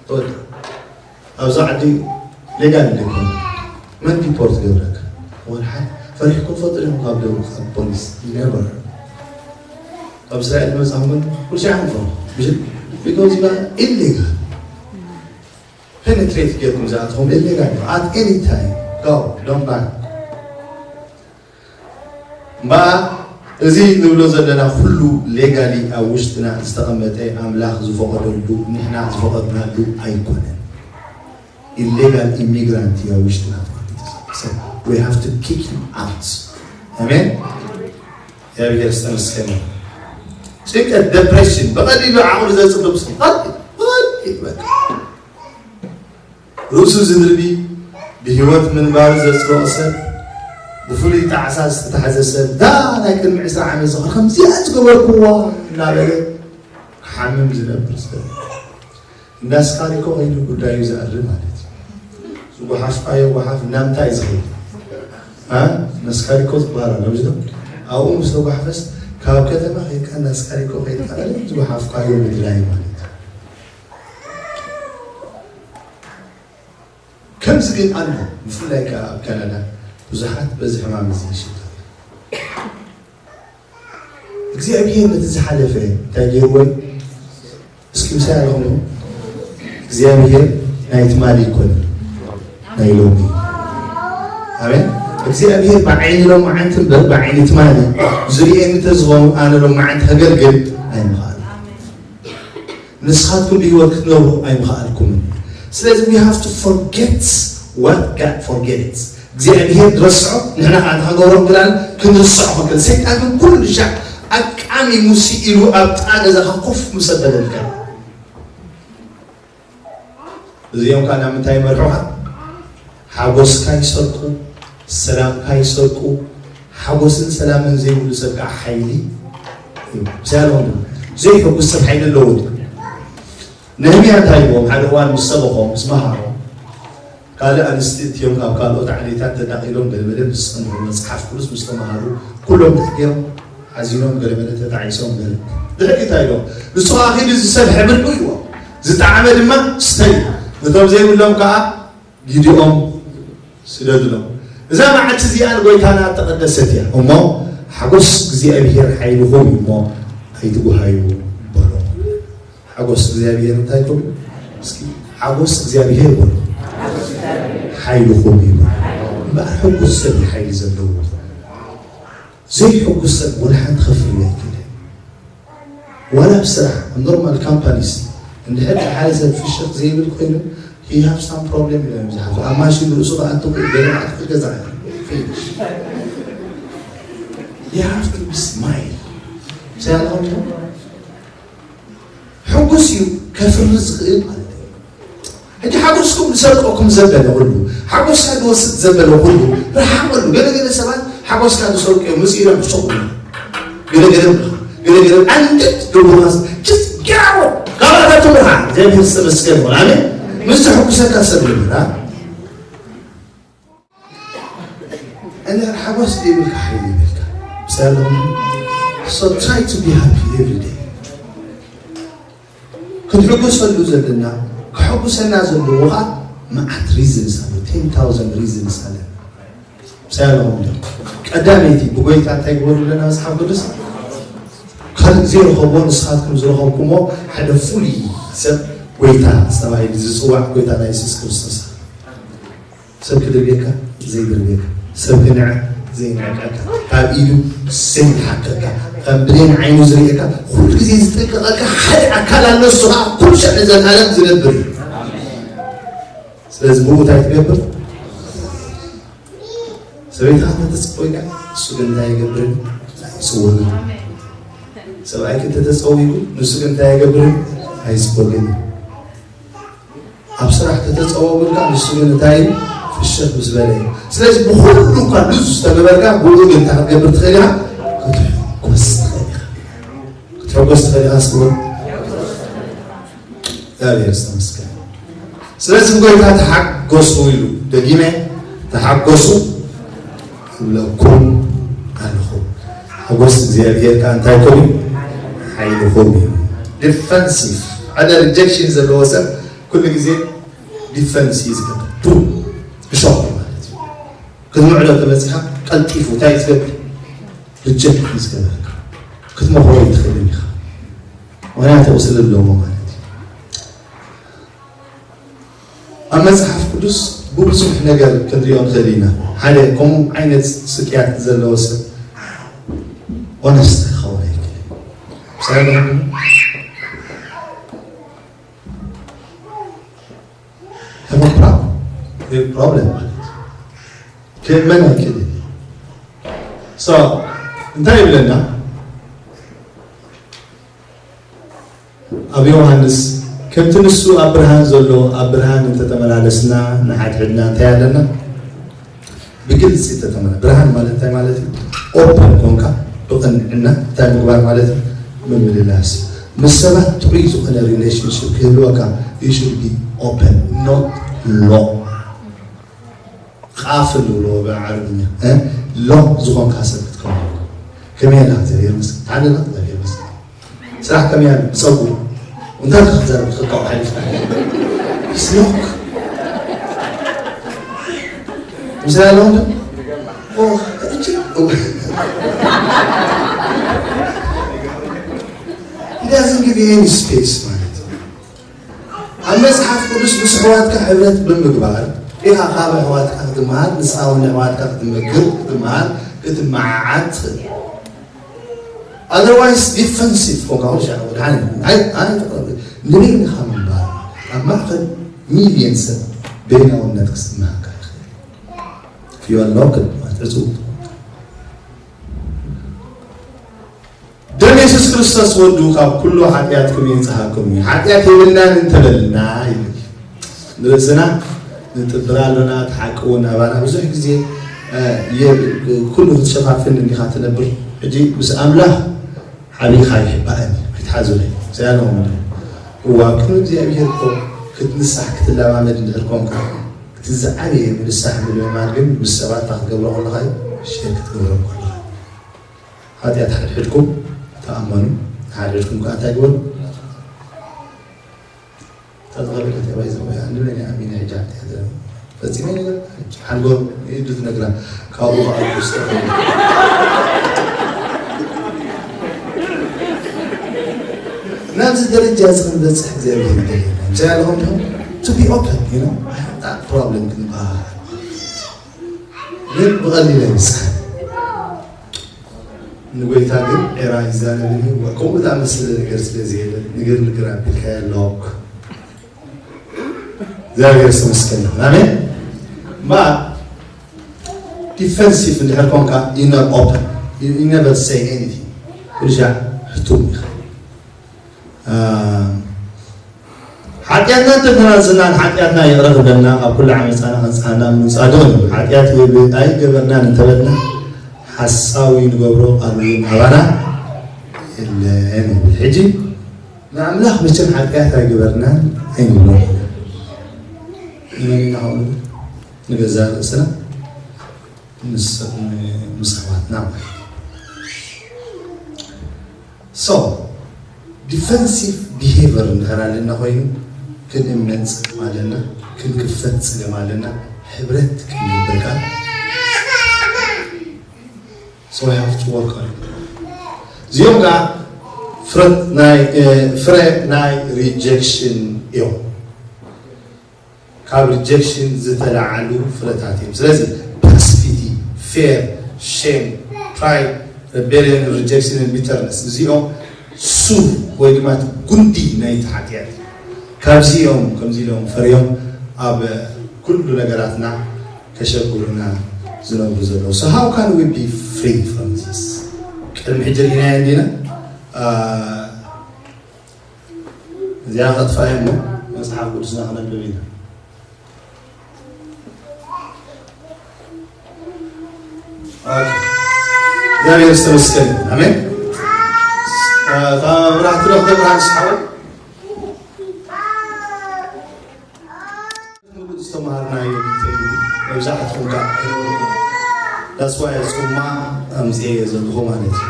ተወደ። ኣብዚ ዓዲ ሌጋል እንደ ይኮነ መን ዲፖርት ገብረካ? ወላ ሓደ። ፈሪሕኩም ፈጥሩ ኢኹም ካብ ደው ካብ ፖሊስ? Never። ካብ እስራኤል መጻኹም ኩሉ ሻዕ ንፈሩ። ብሽ-፣ because you are illegal። ፔኔትሬት ጌርኩም ዝኣትኹም ኢሌጋል። At any time. Go. Don't back። እምበኣር እዚ ንብሎ ዘለና ኩሉ ሌጋሊ ኣብ ውሽጥና ዝተቐመጠ ኣምላኽ ዝፈቐደሉ ንሕና ዝፈቐድናሉ ኣይኮነን። ኢሌጋል ኢሚግራንት እዩ ኣብ ውሽጥና ተቐሚጡ ዘሎ። So we have to kick him out። ኣሜን። እግዚኣብሔር ዝተመስገነ ይሁን። ጭንቀት፣ ደፕሬሽን፣ ብቐሊሉ ዓቕሉ ዘጽብብ ሰብ፣ ብቐሊሉ፣ ብቐሊሉ በቃ። ርእሱ ዝድርቢ፣ ብህይወት ምንባሩ ዘጽብቕ ሰብ፣ ብፍሉይ ጣዕሳ ዝተታሕዘ ሰብ፣ እታ ናይ ቅድሚ ዕስራ ዓመት ዝኸ-፣ ከምዚኣ ዝገበርክዋ እናበለ ክሓምም ዝነብር ሰብ። እንዳ ስካሪኮ ከይዱ ጉዳዩ ዝኣሪ ማለት እዩ። ዝጓሓፍካዮ ጓሓፍ እናምንታይ እዩ ዝኸይድ? አ? እንዳ ስካሪኮ ዝበሃል ኣሎ፣ ምሽ ዶ? ኣብኡ ምስ ተጓሕፈስ፣ ካብ ከተማ ከይድካ እንዳ ስካሪኮ ከይድካ፣ ዝጓሓፍካዮ ምድላይ ማለት እዩ። ከምዚ ግን ኣሎ፣ ብፍላይ ከኣ ኣብ ካናዳ። ብዙሓት በዚ ሕማም እዚ ይሽገሩ። እግዚኣብሔር ነቲ ዝሓለፈ እንታይ ገይርዎ እዩ? እስኪ ምሳይ ኣለኹም። እግዚኣብሔር ናይ ትማሊ ኣይኮነን፣ ናይ ሎሚ። ኣሜን። እግዚኣብሔር ብዓይኒ ሎማዓንቲ እምበር ብዓይኒ ትማሊ ዝርእየኒ እንተዝኸውን፣ ኣነ ሎማዓንቲ ከገልግል ኣይምኽኣልን። ንስኻትኩም ብህይወት ክትነብሩ ኣይምኽኣልኩምን። ስለዚ we have to forget what God forget። እግዚኣብሔር ዝረስዖ ንሕና ከዓ እንታይ ክንገብሮ ክንክእል? ክንርስዖ ክንክእል። ሰይጣን ግን ኩሉ ሻዕ ኣቃሚሙ ስኢሉ ኣብ ጥቓ ገዛኻ ኮፍ ምስ ኣበለልካ፣ እዚኦም ከዓ ናብ ምንታይ ይመርሑኻ? ሓጎስካ ይሰርቁ፣ ሰላምካ ይሰርቁ። ሓጎስን ሰላምን ዘይብሉ ሰብ ከዓ ሓይሊ እዩ። ምሳሌ ዘይሕጉስ ሰብ ሓይሊ ኣለዎ። ነህምያ እንታይ ይብሎም? ሓደ እዋን ምስ ሰበኾም፣ ምስ መሃሮም፣ ካልእ ኣንስቲ እትዮም ካብ ካልኦት ዓሌታት ተዳቒሎም ገለመለ ምስ ጸንሑ፣ መጽሓፍ ቅዱስ ምስ ተመሃሩ፣ ኩሎም እንታይ ገይሮም? ሓዚኖም፣ ገለመለ ተጣዒሶም፣ ገለ ድሕሪ እንታይ ኢሎም? ንሱ ከዓ ኺዱ ዝሰብሐ ብልዑ ኢልዎ፣ ዝጠዓመ ድማ ስተዩ፣ ነቶም ዘይብሎም ከዓ ጊዲኦም ስደዱሎም። እዛ መዓልቲ እዚኣ ንጎይታና እተቐደሰት እያ። እሞ ሓጎስ እግዚኣብሔር ሓይልኹም እዩ እሞ ኣይትጉሃዩ በሎ። ሓጎስ እግዚኣብሔር እንታይ ኮም? እስኪ ሓጎስ እግዚኣብሔር በሎ። ሓይልኹም እዩ በሎ። እምበኣር ሕጉስ ሰብ እዩ ሓይሊ ዘለዎ። ዘይሕጉስ ሰብ ወላ ሓንቲ ከፍሪ ኣይክእልን። ዋላ ኣብ ስራሕ፣ ኣብ ኖርማል ካምፓኒስ፣ እንድሕር ሓደ ሰብ ፍሽኽ ዘይብል ኮይኑ፣ he have some problem ኢሎም ይዝሓፉ። ኣብ ማሽን ርእሱ ክኣቱ፣ ገለ ክኣቱ፣ ገዛ ክኣቱ። Finish. You have to be smile። ሰላም ሕጉስ እዩ ከፍሪ ዝኽእል ማለት እዩ። ሕጂ ሓጎስኩም ዝሰርቀኩም ዘበለ ኩሉ፣ ሓጎስካ ዝወስድ ዘበለ ኩሉ ርሓቐሉ። ገለገለ ሰባት ሓጎስካ ዝሰርቁ እዮም፣ ምስ ኢሎም ሕሸቑ። ገለገለ ገለገለ ኣንድት ደቦናስ just get out። ካባታቱ ርሓ። እግዚኣብሔር ዝተመስገነ ይኹን። ኣሜን። ምስ ዘሐጉሰካ ሰብ ልምድ፣ ኣ? እንድሕር ሓጎስ ዘይብልካ ሓይሊ የብልካ። ሰላም። So try to be happy every day። ክንሕጎሰሉ ዘለና፣ ከሐጉሰና ዘለዎ ኸዓ መዓት reasons ኣሎ። Ten thousand reasons ኣለና። ሰላም። ቀዳመይቲ ብጎይታ እንታይ ግበሩ ኣለና መጽሓፍ ቅዱስ? ካልእ ዘይረኸቦ ንስኻትኩም ዝረኸብኩሞ ሓደ ፍሉይ ሰብ ጎይታ ተባሂሉ ዝጽዋዕ ጎይታ ናይ የሱስ ክርስቶስ። ሰብ ክድርብየካ ዘይድርብየካ፣ ሰብ ክንዐ ዘይንዕቀካ፣ ካብ ኢዱ ዘይንሓቀካ፣ ከም ብሌን ዓይኑ ዝርእየካ፣ ኩሉ ግዜ ዝጥንቀቐካ ሓደ ኣካል ኣሎ፣ እሱ ኸዓ ኩሉ ሻዕ ንዘለኣለም ዝነብር እዩ። ስለዚ ብኡ እንታይ ትገብር? ሰበይትኻ እንተተጸዊጋ፣ እሱ ግን እንታይ ይገብርን? ኣይጽወግን። ሰብኣይኪ እንተተጸዊጉ፣ ንሱ ግን እንታይ ይገብርን? ኣይጽወግን። ኣብ ስራሕ ተተጸወጉልካ፣ ንሱ ግን እንታይ ፍሽኽ ምስ በለ እዩ። ስለዚ ብኹሉ እኳ ሉዝ ዝተገበርካ፣ ብኡ ግን እንታይ ክትገብር ትኽእል ኢኻ? ክትሕጎስ ትኽእል ኢኻ። ክትሕጎስ ትኽእል ኢኻ። እስኪ በሉ። እግዚኣብሔር ዝተመስገነ። ስለዚ ብጎይታ ተሓጎሱ ኢሉ ደጊመ፣ ተሓጎሱ እብለኩም ኣለኹ። ሓጎስ እግዚኣብሔር ከኣ እንታይ ኮን እዩ? ሓይልኹም እዩ። ዲፈንሲቭ፣ ሓደ ሪጀክሽን ዘለዎ ሰብ ኩሉ ግዜ ዲፈንስ እዩ ዝገብር። ቡም፣ እሾኽ ማለት እዩ። ክትምዕዶ ተመጺኻ ቀልጢፉ እንታይ እዩ ዝገብር? ሪጀክት እዩ ዝገብረካ። ክትመኽሮ ኣይትኽእልን ኢኻ። ምኽንያቱ ቁስሊ ኣለዎ ማለት እዩ። ኣብ መጽሓፍ ቅዱስ ብብዙሕ ነገር ክንሪኦ ንኽእል ኢና። ሓደ ከምኡ ዓይነት ስቅያት ዘለዎ ሰብ ኦነስት ክኸውን ኣይክእልን። ብሰላም have a problem። Problem ማለት እዩ። ክእመን ኣይክእልን። So እንታይ ይብለና? ኣብ ዮሃንስ፣ ከምቲ ንሱ ኣብ ብርሃን ዘሎ ኣብ ብርሃን እንተተመላለስና፣ ንሓድሕድና እንታይ ኣለና? ብግልጺ ተተመላ-፣ ብርሃን ማለት እንታይ ማለት እዩ? ኦፐን ኮንካ ብቕንዕና እንታይ ምግባር ማለት እዩ? ምምልላስ። ምስ ሰባት ጥዑይ ዝኾነ ሪሌሽንሽፕ ክህልወካ you should be open, not low። ቃፍል ዝብልዎ ብዓረብኛ፣ እ? ሎው ዝኾንካ ሰብ ክትከውን። ከመይ ኣላ እግዚኣብሔር ይመስገን። ተዓለላ እግዚኣብሔር ይመስገን። ስራሕ ከመይ ኣሎ? ብጸጉ። እንታይ ክትዛረብ ትኽእል ካብኡ ሓሊፍካ? ስኖክ። ምሳሌ ኣለዎ እንዶ? He doesn't give you any space ማለት እዩ። ኣብ መጽሓፍ ቅዱስ ምስ ኣሕዋትካ ሕብረት ብምግባር ኢኻ ካብ ኣሕዋትካ ክትመሃር፣ ንስኻ እውን ንኣሕዋትካ ክትመግብ፣ ክትመሃር፣ ክትመዓዓድ ትኽእል። Otherwise defensive ኮንካ ኩሉ ሻዕ ወድሓን ኣይ ኣይ ንበይንኻ ምንባር ኣብ ማእከል ሚልዮን ሰብ በይናውነት ክስምዓካ ይኽእል። You are locked ማለት ዕጹው። ደም የሱስ ክርስቶስ ወዱ ካብ ኩሉ ሓጢኣትኩም የንጽሃኩም እዩ። ሓጢኣት የብልናን እንተበልና ይብል። ንርእስና ንጥብር ኣሎና፣ እቲ ሓቂ እውን ኣባና ብዙሕ ግዜ፣ እ፣ የ-፣ ኩሉ ክትሸፋፍን እንዲኻ ትነብር። ሕጂ ምስ ኣምላኽ ሓቢኻ ይሕባእን እዩ። ኣይትሓዙለይ። እዚ ኣለኹም እንዶ። እዋ፣ ከም እግዚኣብሄር እኮ ክትንሳሕ ክትለማመድ እንድሕር ኮንካ፣ እቲ ዝዓበየ ምንሳሕ ምልምማድ ግን ምስ ሰባት ክትገብሮ ከለኻ እዩ፣ ሼር ክትገብሮ ከለኻ። ሓጢኣት ሓድሕድኩም ተኣመኑ፣ ሓድሕድኩም ከኣ እንታይ ግበሩ? እታ ዝቐበለት እያ፣ ባይ ዘ ወይ፣ ኣንድ በይነ ኣሚነ ሕጂ ሓጢኣት ፈጺመ ነገር፣ ሓንጎል ኢዱ ትነግራ፣ ካብኡ ከኣ ክስተ ናብዚ ደረጃ እዚ ክንበጽሕ እግዚኣብሔር ይደልየና። እንታይ ኣለኹም ዲኹም? To be open, you know? I have that problem ክንበሃል። ግን ብቐሊል ኣይምስሓን። ንጎይታ ግን ኤራ ይዛረብኒ፣ ከምኡ ዝኣመሰለ ነገር ስለ ዘየለ፣ ንግር ንግር ኣቢልካዮ ኣለውክ። እግዚኣብሔር ዝተመስገነ ይኹን። ኣሜን። እምበኣር፣ ዲፈንሲቭ እንድሕር ኮንካ፣ you not open. You, you never say anything. ኩሉ ሻዕ ሕቱም ኢኻ። አ፣ ሓጢኣትና እንተተናዘዝና ንሓጢኣትና ይቕረ ክብለና፣ ካብ ኩሉ ዓመፃና ከንፅሃና ምንፃ ድቕን እዩ። ሓጢኣት የብ-፣ ኣይገበርናን እንተበልና፣ ሓሳዊ ንገብሮ ቃል እውን ኣባና የለን ይብል። ሕጂ ንኣምላኽ መቸም ሓጢኣት ኣይገበርናን ኣይንብሎ። ንመን ኢና ከምኡ ንብል? ንገዛእ ርእስና፣ ምስ፣ ምስ ኣሕዋትና ማለት እዩ። So, ዲፈንሲቭ ቢሄቨር እንድሕር ኣለና ኮይኑ፣ ክንእመን ጸገም ኣለና፣ ክንክፈት ጸገም ኣለና፣ ሕብረት ክንግበር ከኣ። So, we have to work on it። እዚኦም ከኣ ፍረት ናይ፣ እ፣ ፍረ ናይ ሪጀክሽን እዮም። ካብ ሪጀክሽን ዝተለዓሉ ፍረታት እዮም። ስለዚ ፓሲቪቲ፣ ፌር፣ ሼም፣ ፕራይድ፣ ሬቤልዮን፣ ሪጀክሽንን ቢተርነስ፣ እዚኦም ሱር ወይ ድማ እቲ ጉንዲ ናይቲ ሓጢኣት እዩ። ካብዚ እዮም ከምዚ ኢሎም ፈርዮም ኣብ ኩሉ ነገራትና ከሸግሩና ዝነብሩ ዘለዉ። So how can we be free from this? ቅድሚ ሕጂ ርኢናዮ እንዲና? አ፣ እዚኣ ከጥፋ እሞ መጽሓፍ ቅዱስና ክነንብብ ኢና። ኦኬ። እግዚኣብሔር ዝተመስገነ ይሁን። ኣሜን። እታ መብራህቲ ዶ ክተብርሃ ንስሓ ወይ? ምሉእ ዝተምሃርናዮ ዲቴል መብዛሕትኹም ከኣ ኣይነበርኩምን። That's why ጽማ ኣምጽኤ ዘለኹ ማለት እዩ።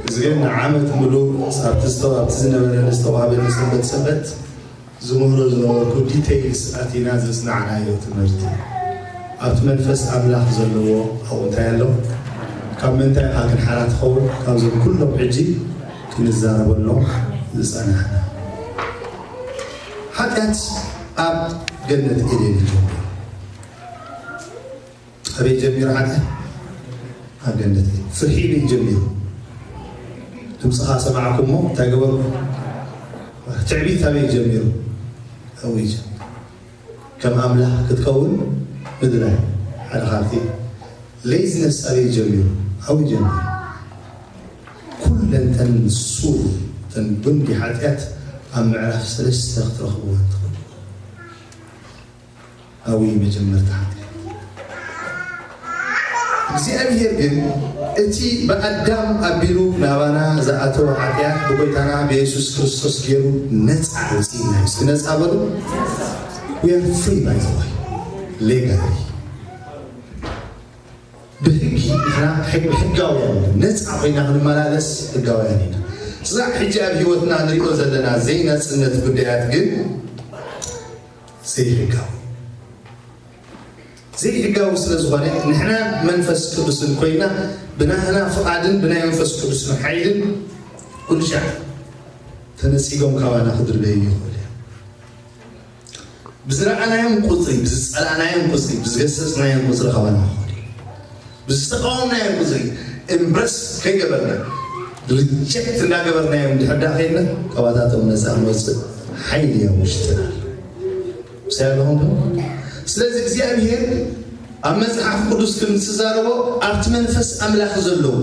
እዚ ግን ንዓመት ምሉእ ኣብቲ ዝተ-፣ ኣብቲ ዝነበረኒ ዝተዋህበኒ ሰንበት ሰንበት ዝምህሮ ዝነበርኩ ዲቴይልስ ኣቲና ዘጽናዕናዮ ትምህርቲ ኣብቲ መንፈስ ኣምላኽ ዘለዎ ኣብኡ እንታይ ኣሎ? ካብ ምንታይ ኢኻ ግን ሓራ ትኸውን? ካብዞም ኩሎም ሕጂ ክንዛረበሎም ዝጸናሕና። ሓጢኣት ኣብ ገነት ኤደን እዩ ጀሚሩ። ኣበይ ጀሚሩ ሓጢኣት? ኣብ ገነት ኤደን። ፍርሒ ኣበይ ጀሚሩ? ድምፅኻ ሰማዕኩ እሞ እንታይ ገበርኩ? ትዕቢት ኣበይ ጀሚሩ? ኣብኡ እዩ ጀሚሩ። ከም ኣምላኽ ክትከውን ምድላይ ሓደ ካብቲ። ሌዝነስ ኣበይ ጀሚሩ? ኣብኡ ጀሚሩ። ኩለን እተን ሱር፣ እተን ጉንዲ ሓጢኣት ኣብ ምዕራፍ ሰለስተ ክትረኽብወን ትኽእሉ። ኣብኡ መጀመርታ ሓጢኣት። እግዚኣብሔር ግን እቲ ብኣዳም ኣቢሉ ናባና ዝኣተወ ሓጢኣት ብጎይታና ብየሱስ ክርስቶስ ገይሩ ነፃ ኣውፅእና እዩ። እስኪ ነፃ በሉ። We are free, by the way, legally። ብሕጊ ንሕና ሕግ-፣ ሕጋውያን ኢና። ነፃ ኮይና ክንመላለስ ሕጋውያን ኢና። ስራዕ ሕጂ ኣብ ህይወትና ንሪኦ ዘለና ዘይናፅነት ጉዳያት ግን ዘይሕጋዊ። ዘይሕጋዊ ስለ ዝኾነ፣ ንሕና መንፈስ ቅዱስን ኮይና፣ ብናህና ፍቓድን ብናይ መንፈስ ቅዱስን ሓይልን ኩሉ ሻዕ ተነጺጎም ካባና ክድርበዩ ይኽእሉ እዮም። ብዝረኣናዮም ቁጽሪ፣ ብዝጸላእናዮም ቁጽሪ፣ ብዝገሰጽናዮም ቁጽሪ ካባና ክኸዱ እዮም። ብዝተቃወምናዮም ቁጽሪ፣ ኤምብረስ ከይገበርና፣ ሪጀክት እንዳገበርናዮም ድሕር ዳኣ ከይድና፣ ካባታቶም ነጻ ንወጽእ ሓይሊ እዮም ውሽጥና። ምሳይ ኣለኹም ዶ? ስለዚ እግዚኣብሔር ኣብ መጽሓፍ ቅዱስ ከም ዝዛረቦ፣ ኣብቲ መንፈስ ኣምላኽ ዘለዎ፣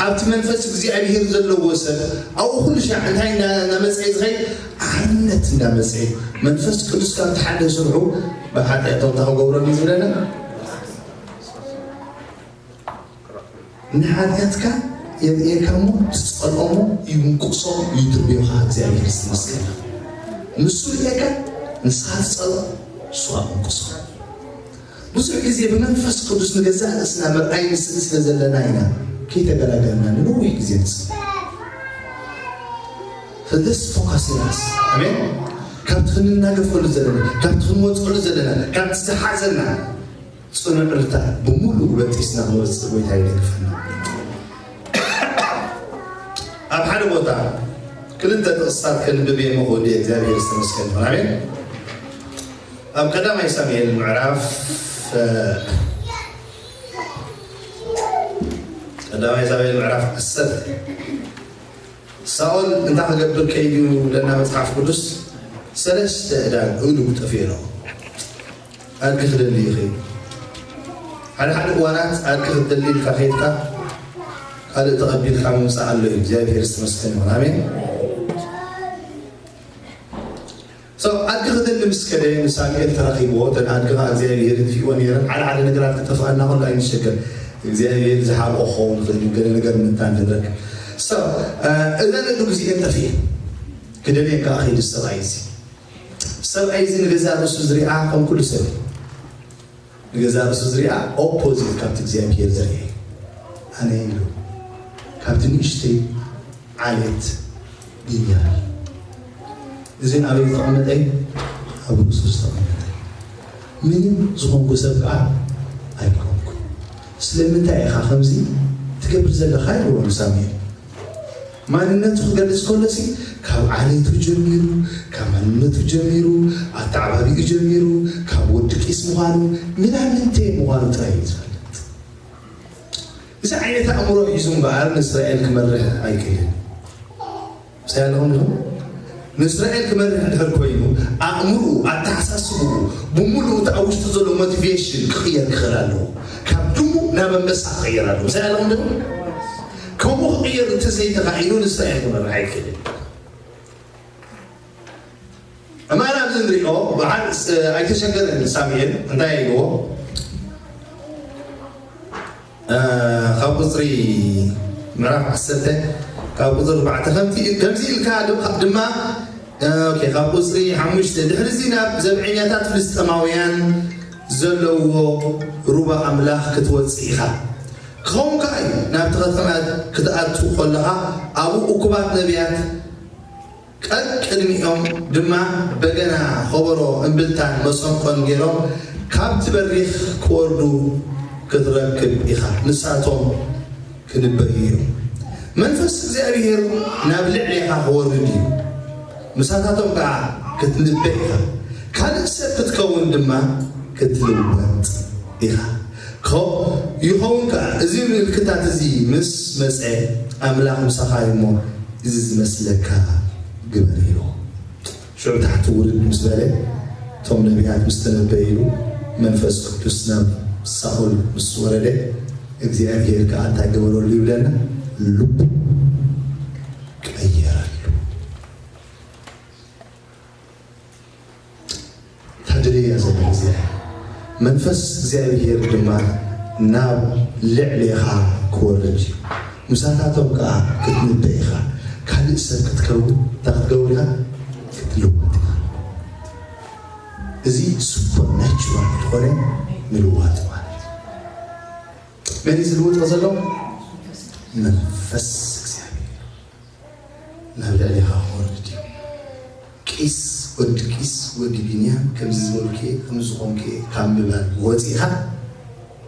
ኣብቲ መንፈስ እግዚኣብሔር ዘለዎ ሰብ፣ ኣብኡ ኩሉ ሻዕ እንታይ እንዳ-፣ እናመጸ እዩ ዝኸይድ? ሓርነት እንዳመጸ እዩ። መንፈስ ቅዱስ ካብ ተሓደ ስርሑ ብሓጢኣቶም እንታይ ክገብሮም እዩ ዝብለና? ንሓጢኣትካ የርእየካ እሞ ትጸልኦ እሞ ይንቁሶ ይድርብዮኻ። እግዚኣብሔር ዝተመስገነ። ንሱ ርእየካ ንስኻ ትጸልኦ፣ ንሱ ኣብ እንቁሶ። ብዙሕ ግዜ ብመንፈስ ቅዱስ ንገዛእ ርእስና ምርኣይ ንስእን ስለ ዘለና ኢና ከይተገላገልና ንነዊሕ ግዜ ንጽበ። ፈደስ ፎካስ ኢናስ። ኣሜን። ካብቲ ክንናገፈሉ ዘለና፣ ካብቲ ክንወጽሉ ዘለና፣ ካብቲ ዝሓዘና ጽኑዕ ርታ ብምሉእ በጢስና ክንወጽእ ጎይታ ይደግፈና። ኣብ ሓደ ቦታ ክልተ ጥቕስታት ከንብብ እየ፣ ምኽውድ እግዚኣብሔር ዝተመስገነ ይኹን። ኣሜን። ኣብ ቀዳማይ ሳሙኤል ምዕራፍ፣ እ፣ ቀዳማይ ሳሙኤል ምዕራፍ ዓሰርተ። ሳኦል እንታይ ክገብር ከይዱ ይብለና መጽሓፍ ቅዱስ? ሰለስተ እዳን እዱ ጠፊኡ ነው። ኣድጊ ክደሊ ይኽእል። ሓደ ሓደ እዋናት ኣድጊ ክትደሊ ኢልካ ከይድካ ካልእ ተቐቢልካ ምምጻእ ኣሎ እዩ። እግዚኣብሔር ዝተመስገነ ይኹን። ኣሜን። So፣ ኣድጊ ክደሊ ምስ ከደ ንሳሙኤል ተረኺብዎ፣ እተን ኣድጊ ኸዓ እግዚኣብሔር ይጥፍእዎ ነይረን። ሓደ ሓደ ነገራት ክጠፍኣና ከሎ ኣይንሸገር። እግዚኣብሔር ዝሓብኦ ክኸውን ይኽእል እዩ፣ ገለ ነገር ምእንታን ክንረክብ። So፣ እ፣ እዘን እዱ ግዚኤን ጠፊኤን። ክደልየን ከኣ ኸይዱ ሰብኣይ እዚ። ሰብኣይ እዚ ንገዛእ ርእሱ ዝሪኣ ከም ኩሉ ሰብ እዩ። ንገዛእ ርእሱ ዝሪኣ ኦፖዚት ካብቲ እግዚኣብሔር ዝሪኣ እዩ። ኣነ ኢሉ ካብቲ ንእሽተይ ዓሌት ብንያም። እዚ ኣበይ ዝተቐመጠ እዩ? ኣብ ርእሱ ዝተቐመጠ። ምንም ዝኾንኩ ሰብ ከኣ ኣይኮንኩ። ስለምንታይ ኢኻ ከምዚ ትገብር ዘለኻ? ይብሎ ንሳሙኤል። ማንነቱ ክገልጽ ከሎሲ ካብ ዓሌቱ ጀሚሩ፣ ካብ ማንነቱ ጀሚሩ፣ ኣተዓባቢኡ ጀሚሩ፣ ካብ ወዲ ቂስ ምዃኑ፣ ምናምንቴ ምዃኑ ጥራይ እዩ ዝፈልጥ። እዚ ዓይነት ኣእምሮ ሒዙ እምበኣር ንእስራኤል ክመርሕ ኣይክእልን። ምሳይ ኣለኹም ዲኹም? ንእስራኤል ክመርሕ እንድሕር ኮይኑ፣ ኣእምርኡ፣ ኣተሓሳስብኡ፣ ብምሉእ እቲ ኣብ ውሽጡ ዘሎ ሞቲቬሽን ክቕየር ክኽእል ኣለዎ። ካብ ድሙ ናብ ኣንበሳ ክቕየር ኣለዎ። ምሳይ ኣለኹም ዲኹም? ከምኡ ክቕየር እንተዘይተኻኢሉ ንእስራኤል ክመርሕ ኣይክእልን። እማን ኣብዚ ንሪኦ፣ ብሓ-፣ ኣይተሸገረን ሳሙኤል፣ እንታይ ኢልዎ? እ፣ ካብ ቁጽሪ ምዕራፍ ዓሰርተ፣ ካብ ቁጽሪ ኣርባዕተ፣ ከምቲ፣ ከምዚ ኢልካ ድ-፣ ድማ፣ እ፣ ኦኬ፣ ካብ ቁጽሪ ሓሙሽተ፣ ድሕሪ እዚ ናብ ዘብዐኛታት ፍልስጤማውያን ዘለዎ ሩባ ኣምላኽ ክትወጽእ ኢኻ። ክኸውን ከኣ እዩ፣ ናብቲ ከተማ ክትኣቱ ከለኻ፣ ኣብኡ እኩባት ነቢያት ቀቅድሚኦም ድማ በገና፣ ኸበሮ፣ እምብልታን መሰንቆን ገይሮም ካብቲ በሪኽ ክወርዱ ክትረክብ ኢኻ። ንሳቶም ክንበዩ እዮም። መንፈስ እግዚኣብሔር ናብ ልዕሌኻ ክወርድ እዩ። ምሳታቶም ከዓ ክትንበ ኢኻ። ካልእ ሰብ ክትከውን ድማ ክትልወጥ ኢኻ። ኸ-፣ ይኸውን ከኣ፣ እዚ ምልክታት እዚ ምስ መጸ፣ ኣምላኽ ምሳኻ እዩ እሞ፣ እዚ ዝመስለካ ግበር ኢልዎ። ሽዑ ታሕቲ ውርድ ምስ በለ፣ እቶም ነቢያት ምስ ተነበይሉ፣ መንፈስ ቅዱስ ናብ ሳኦል ምስ ወረደ፣ እግዚኣብሔር ከኣ እንታይ ገበረሉ ይብለና? ልቡ ቀየረሉ። ታደለ እያ ዘሎ እግዚኣብሔር። መንፈስ እግዚኣብሔር ድማ ናብ ልዕሌኻ ክወርድ እዩ። ምሳታቶም ከኣ ክትንበ ኢኻ። ካልእ ሰብ ክትከውን እንታይ ክትገብር ኢኻ? ክትልወጥ ኢኻ። እዚ ሱፐርናቹራል ዝኾነ ምልዋጥ ማለት እዩ። መን እዩ ዝልውጦ ዘሎ? መንፈስ እግዚኣብሔር። ናብ ልዕሌኻ ክወርድ እዩ። ቂስ፣ ወዲ ቂስ፣ ወዲ ቢንያም፣ ከምዚ ዝበልኩ እየ፣ ከምዚ ዝኾንኩ እየ ካብ ምባል ወፂእኻ፣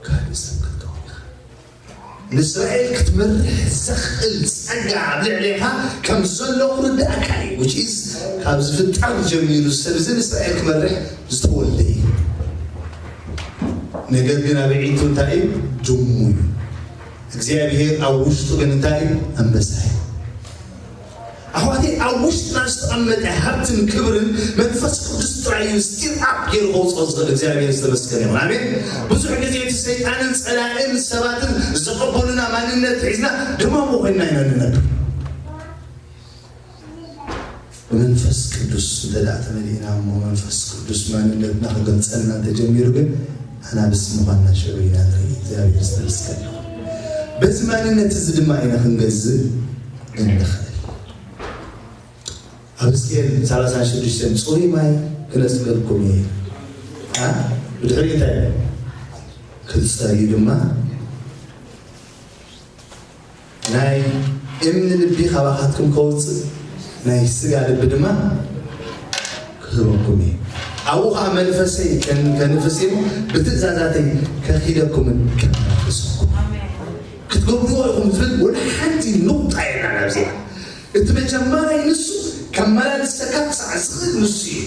ካልእ ሰብ ክትከውን ኢኻ። ንእስራኤል ክትመርሕ ዘኽእል ጸጋ ኣብ ልዕሌኻ ከም ዘሎ ክርድኣካ እዩ። Which is ካብ ዝፍጠር ጀሚሩ ሰብ እዚ ንእስራኤል ክመርሕ ዝተወልደ እዩ። ነገር ግን ኣብ ዒንቱ እንታይ እዩ? ድሙ እዩ። እግዚኣብሔር ኣብ ውሽጡ ግን እንታይ እዩ? ኣንበሳ እዩ። ኣሕዋተይ፣ ኣብ ውሽጥና ዝተቐመጠ ሃብትን ክብርን መንፈስ ቅዱስ ጥራይ እዩ ስቲር ኣፕ ገይሩ ከውፅኦ ዝኽእል። እግዚኣብሔር ዝተመስገነ ይኹን። ኣሜን። ብዙሕ ግዜ እቲ ሰይጣንን ጸላእን ሰባትን ዘቐበሉና ማንነት ሒዝና ድማሙ ኮይንና ኢና ንነብር። ብመንፈስ ቅዱስ እንተ ደኣ ተመሊእና እሞ መንፈስ ቅዱስ ማንነትና ክገልጸልና እንተጀሚሩ ግን ኣናብስ ምዃንና ሽዑ ኢና ንርኢ። እግዚኣብሔር ዝተመስገነ ይኹን። በዚ ማንነት እዚ ድማ ኢና ክንገዝእ እንኽእል። ኣብ ሕዝቅኤል ሰላሳን ሽዱሽተን ጽሩይ ማይ ክነጽገኩም እየ። አ? ብድሕሪ እንታይ? ክትጸርዩ ድማ ናይ እምኒ ልቢ ካባኻትኩም ከውጽእ ናይ ስጋ ልቢ ድማ ክህበኩም እየ። ኣብኡ ኸዓ መንፈሰይ ከን-፣ ከንፍስ እየ፣ ብትእዛዛተይ ከኺደኩምን ከመላልሰኩም። ክትገብርዎ ኢኹም ዝብል ወላ ሓንቲ ንቑጣ የላን ኣብዚኣ። እቲ መጀመርያ ንሱ ከመላልሰካ ክሳዕ ዝኽእል ንሱ እዩ።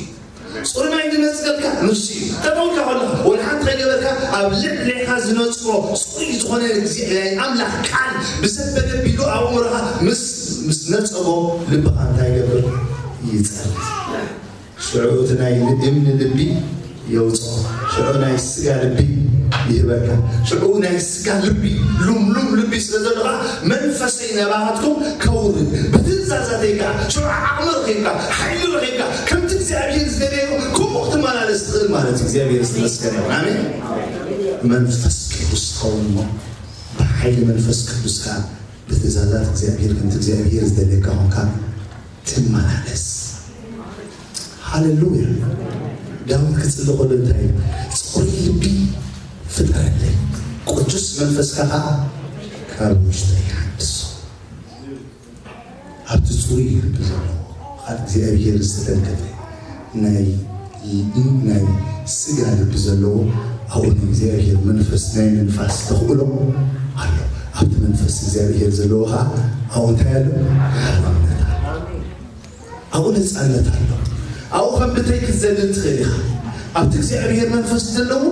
ጽሩይ ማይ ዝነጽገካ ንሱ እዩ። ጠጠው ኢልካ ከለኻ ወላ ሓንቲ ከይገበርካ ኣብ ልዕሌኻ ዝነጽጎ ጽሩይ ዝኾነ እግዚኣብሔር ናይ ኣምላኽ ቃል ብሰብ ተገቢሉ ኣእምሮኻ ምስ፣ ምስ ነጸጎ ልብኻ እንታይ ይገብር? ይጸልእ። ሽዑ እቲ ናይ እምኒ ልቢ የውፅኦ። ሽዑ ናይ ስጋ ልቢ ይህበካ። ሽዑ ናይ ስጋ ልቢ፣ ሉምሉም ልቢ ስለ ዘለኻ መንፈሰይ ናባኻትኩም ከውርድ፣ ብትእዛዛተይ ከዓ ሽዑ ዓቕሚ ረኺብካ፣ ሓይሊ ረኺብካ፣ ከምቲ እግዚኣብሔር ዝደለዮ ከምኡ ክትመላለስ ትኽእል ማለት እዩ። እግዚኣብሔር ዝተመስገነ ይኹን። ኣሜን። መንፈስ ቅዱስ ትኸውን እሞ ብሓይሊ መንፈስ ቅዱስ ከዓ ብትእዛዛት እግዚኣብሔር ከምቲ እግዚኣብሔር ዝደለየካ ኾንካ ትመላለስ። ሃሌሉያ። ዳዊት ክጽሊ ከሎ እንታይ እዩ? ጽሩይ ልቢ ፍጠረለይ፣ ቅዱስ መንፈስካ ኸዓ ካብ ውሽጠይ ሓድሶ። ኣብቲ ጽሩይ ልቢ ዘለዎ፣ ካብ እግዚኣብሔር ዝተተንከፈ ናይ፣ ናይ ስጋ ልቢ ዘለዎ፣ ኣብኡ ናይ እግዚኣብሔር መንፈስ፣ ናይ ምንፋስ ተኽእሎ ኣሎ። ኣብቲ መንፈስ እግዚኣብሔር ዘለዎ ኸዓ ኣብኡ እንታይ ኣሎ? ሓርነት ኣሎ። ኣብኡ ነጻነት ኣሎ። ኣብኡ ከም ብተይ ክትዘልል ትኽእል ኢኻ። ኣብቲ እግዚኣብሔር መንፈስ ዘለዎ፣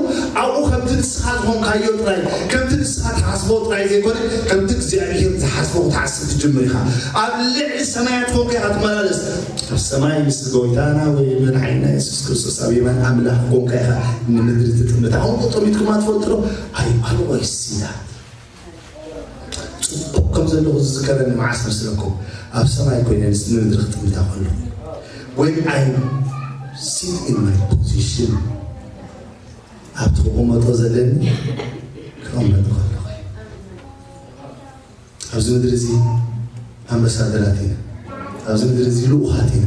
ኣብኡ ከምቲ ንስኻ ዝኾንካዮ ጥራይ፣ ከምቲ ንስኻ ትሓስቦ ጥራይ ዘይኮነ፣ ከምቲ እግዚኣብሔር ዝሓስቦ ክትሓስብ ትጅምር ኢኻ። ኣብ ልዕሊ ሰማያት ኮንካ ኢኻ ትመላለስ። ኣብ ሰማይ ምስ ጎይታና ወይ መድሓኒና የሱስ ክርስቶስ ኣብ የማን ኣምላኽ ኮንካ ኢኻ ንምድሪ ትጥምት። ኣብኡ ጠሚትኩም ኣትፈልጡ ዶ? I always see that። ጽቡቕ ከም ዘለኹ ዝዝከረኒ መዓስ መስለኩም? ኣብ ሰማይ ኮይነ ምስ ንምድሪ ክጥምታ ከለኹ። When I sit in my position፣ ኣብቲ ክቕመጦ ዘለኒ ክቕመጥ ከለኹ። ኣብዚ ምድሪ እዚ ኣምባሳደራት ኢና። ኣብዚ ምድሪ እዚ ልኡኻት ኢና።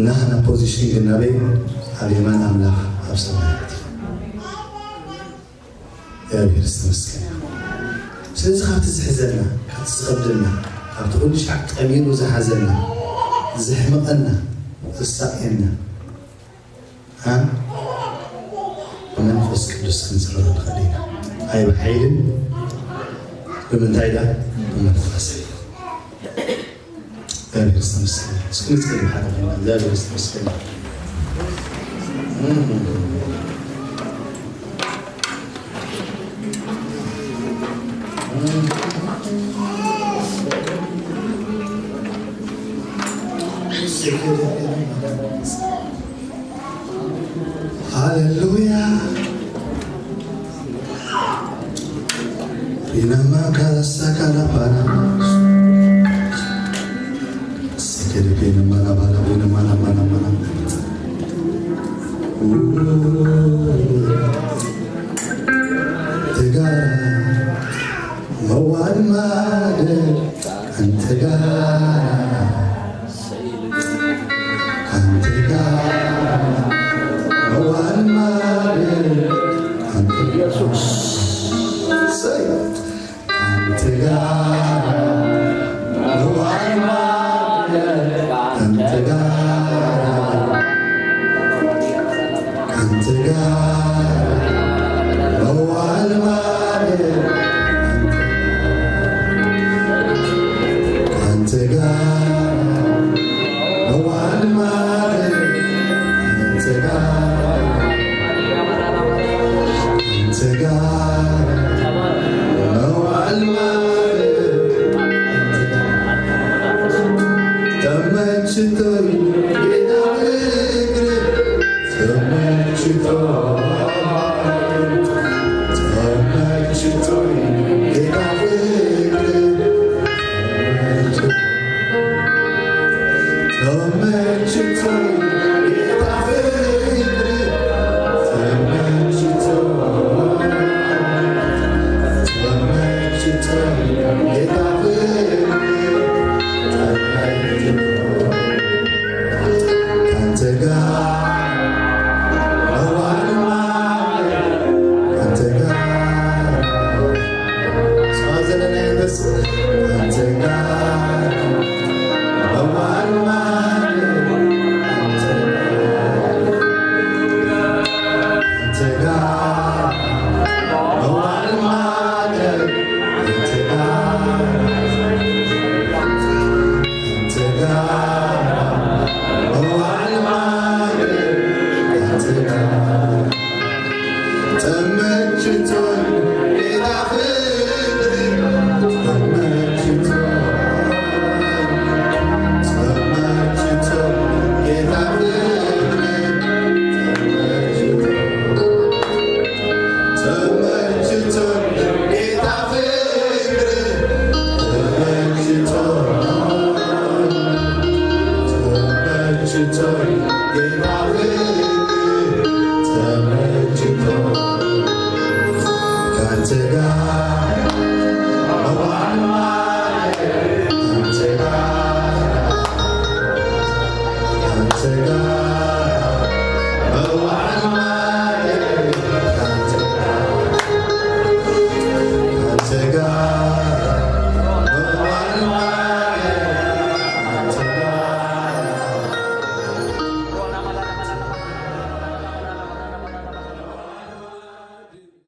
ናህና ፖዚሽን ግን ናበይ? ኣብ የማን ኣምላኽ ኣብ ሰማያት እዩ። እግዚኣብሔር ዝተመስገነ ይኹን። ስለዚ ካብቲ ዝሕዘና፣ ካብቲ ዝኸብደና፣ ካብቲ ኩሉ ሻዕ ጠሚሩ ዝሓዘና፣ ዘሕምቐና፣ ዘሳቕየና፣ አ? ብመንፈስ ቅዱስ ክንስረሮ ንኽእል ኢና። ኣይ ብሓይልን ብምንታይ ዳ? ብመንፈስ። እግዚኣብሔር ዝተመስገነ። እስኪ ንጽሊ ሓደ ኮይና፣ እግዚኣብሔር ዝተመስገነ። ሃሌሉያ። ሪናማ ካላሳ ካላባና ሰከደ ሪናማ ናባና ሪናማ ናባና ማና ተጋራ መዋል ማደር አንተ ጋራ አንተ ጋራ መዋል ማደር አንተ ኢየሱስ። ሰይ አንተ ጋራ መዋል ማደር አንተ ጋራ አንተ ጋራ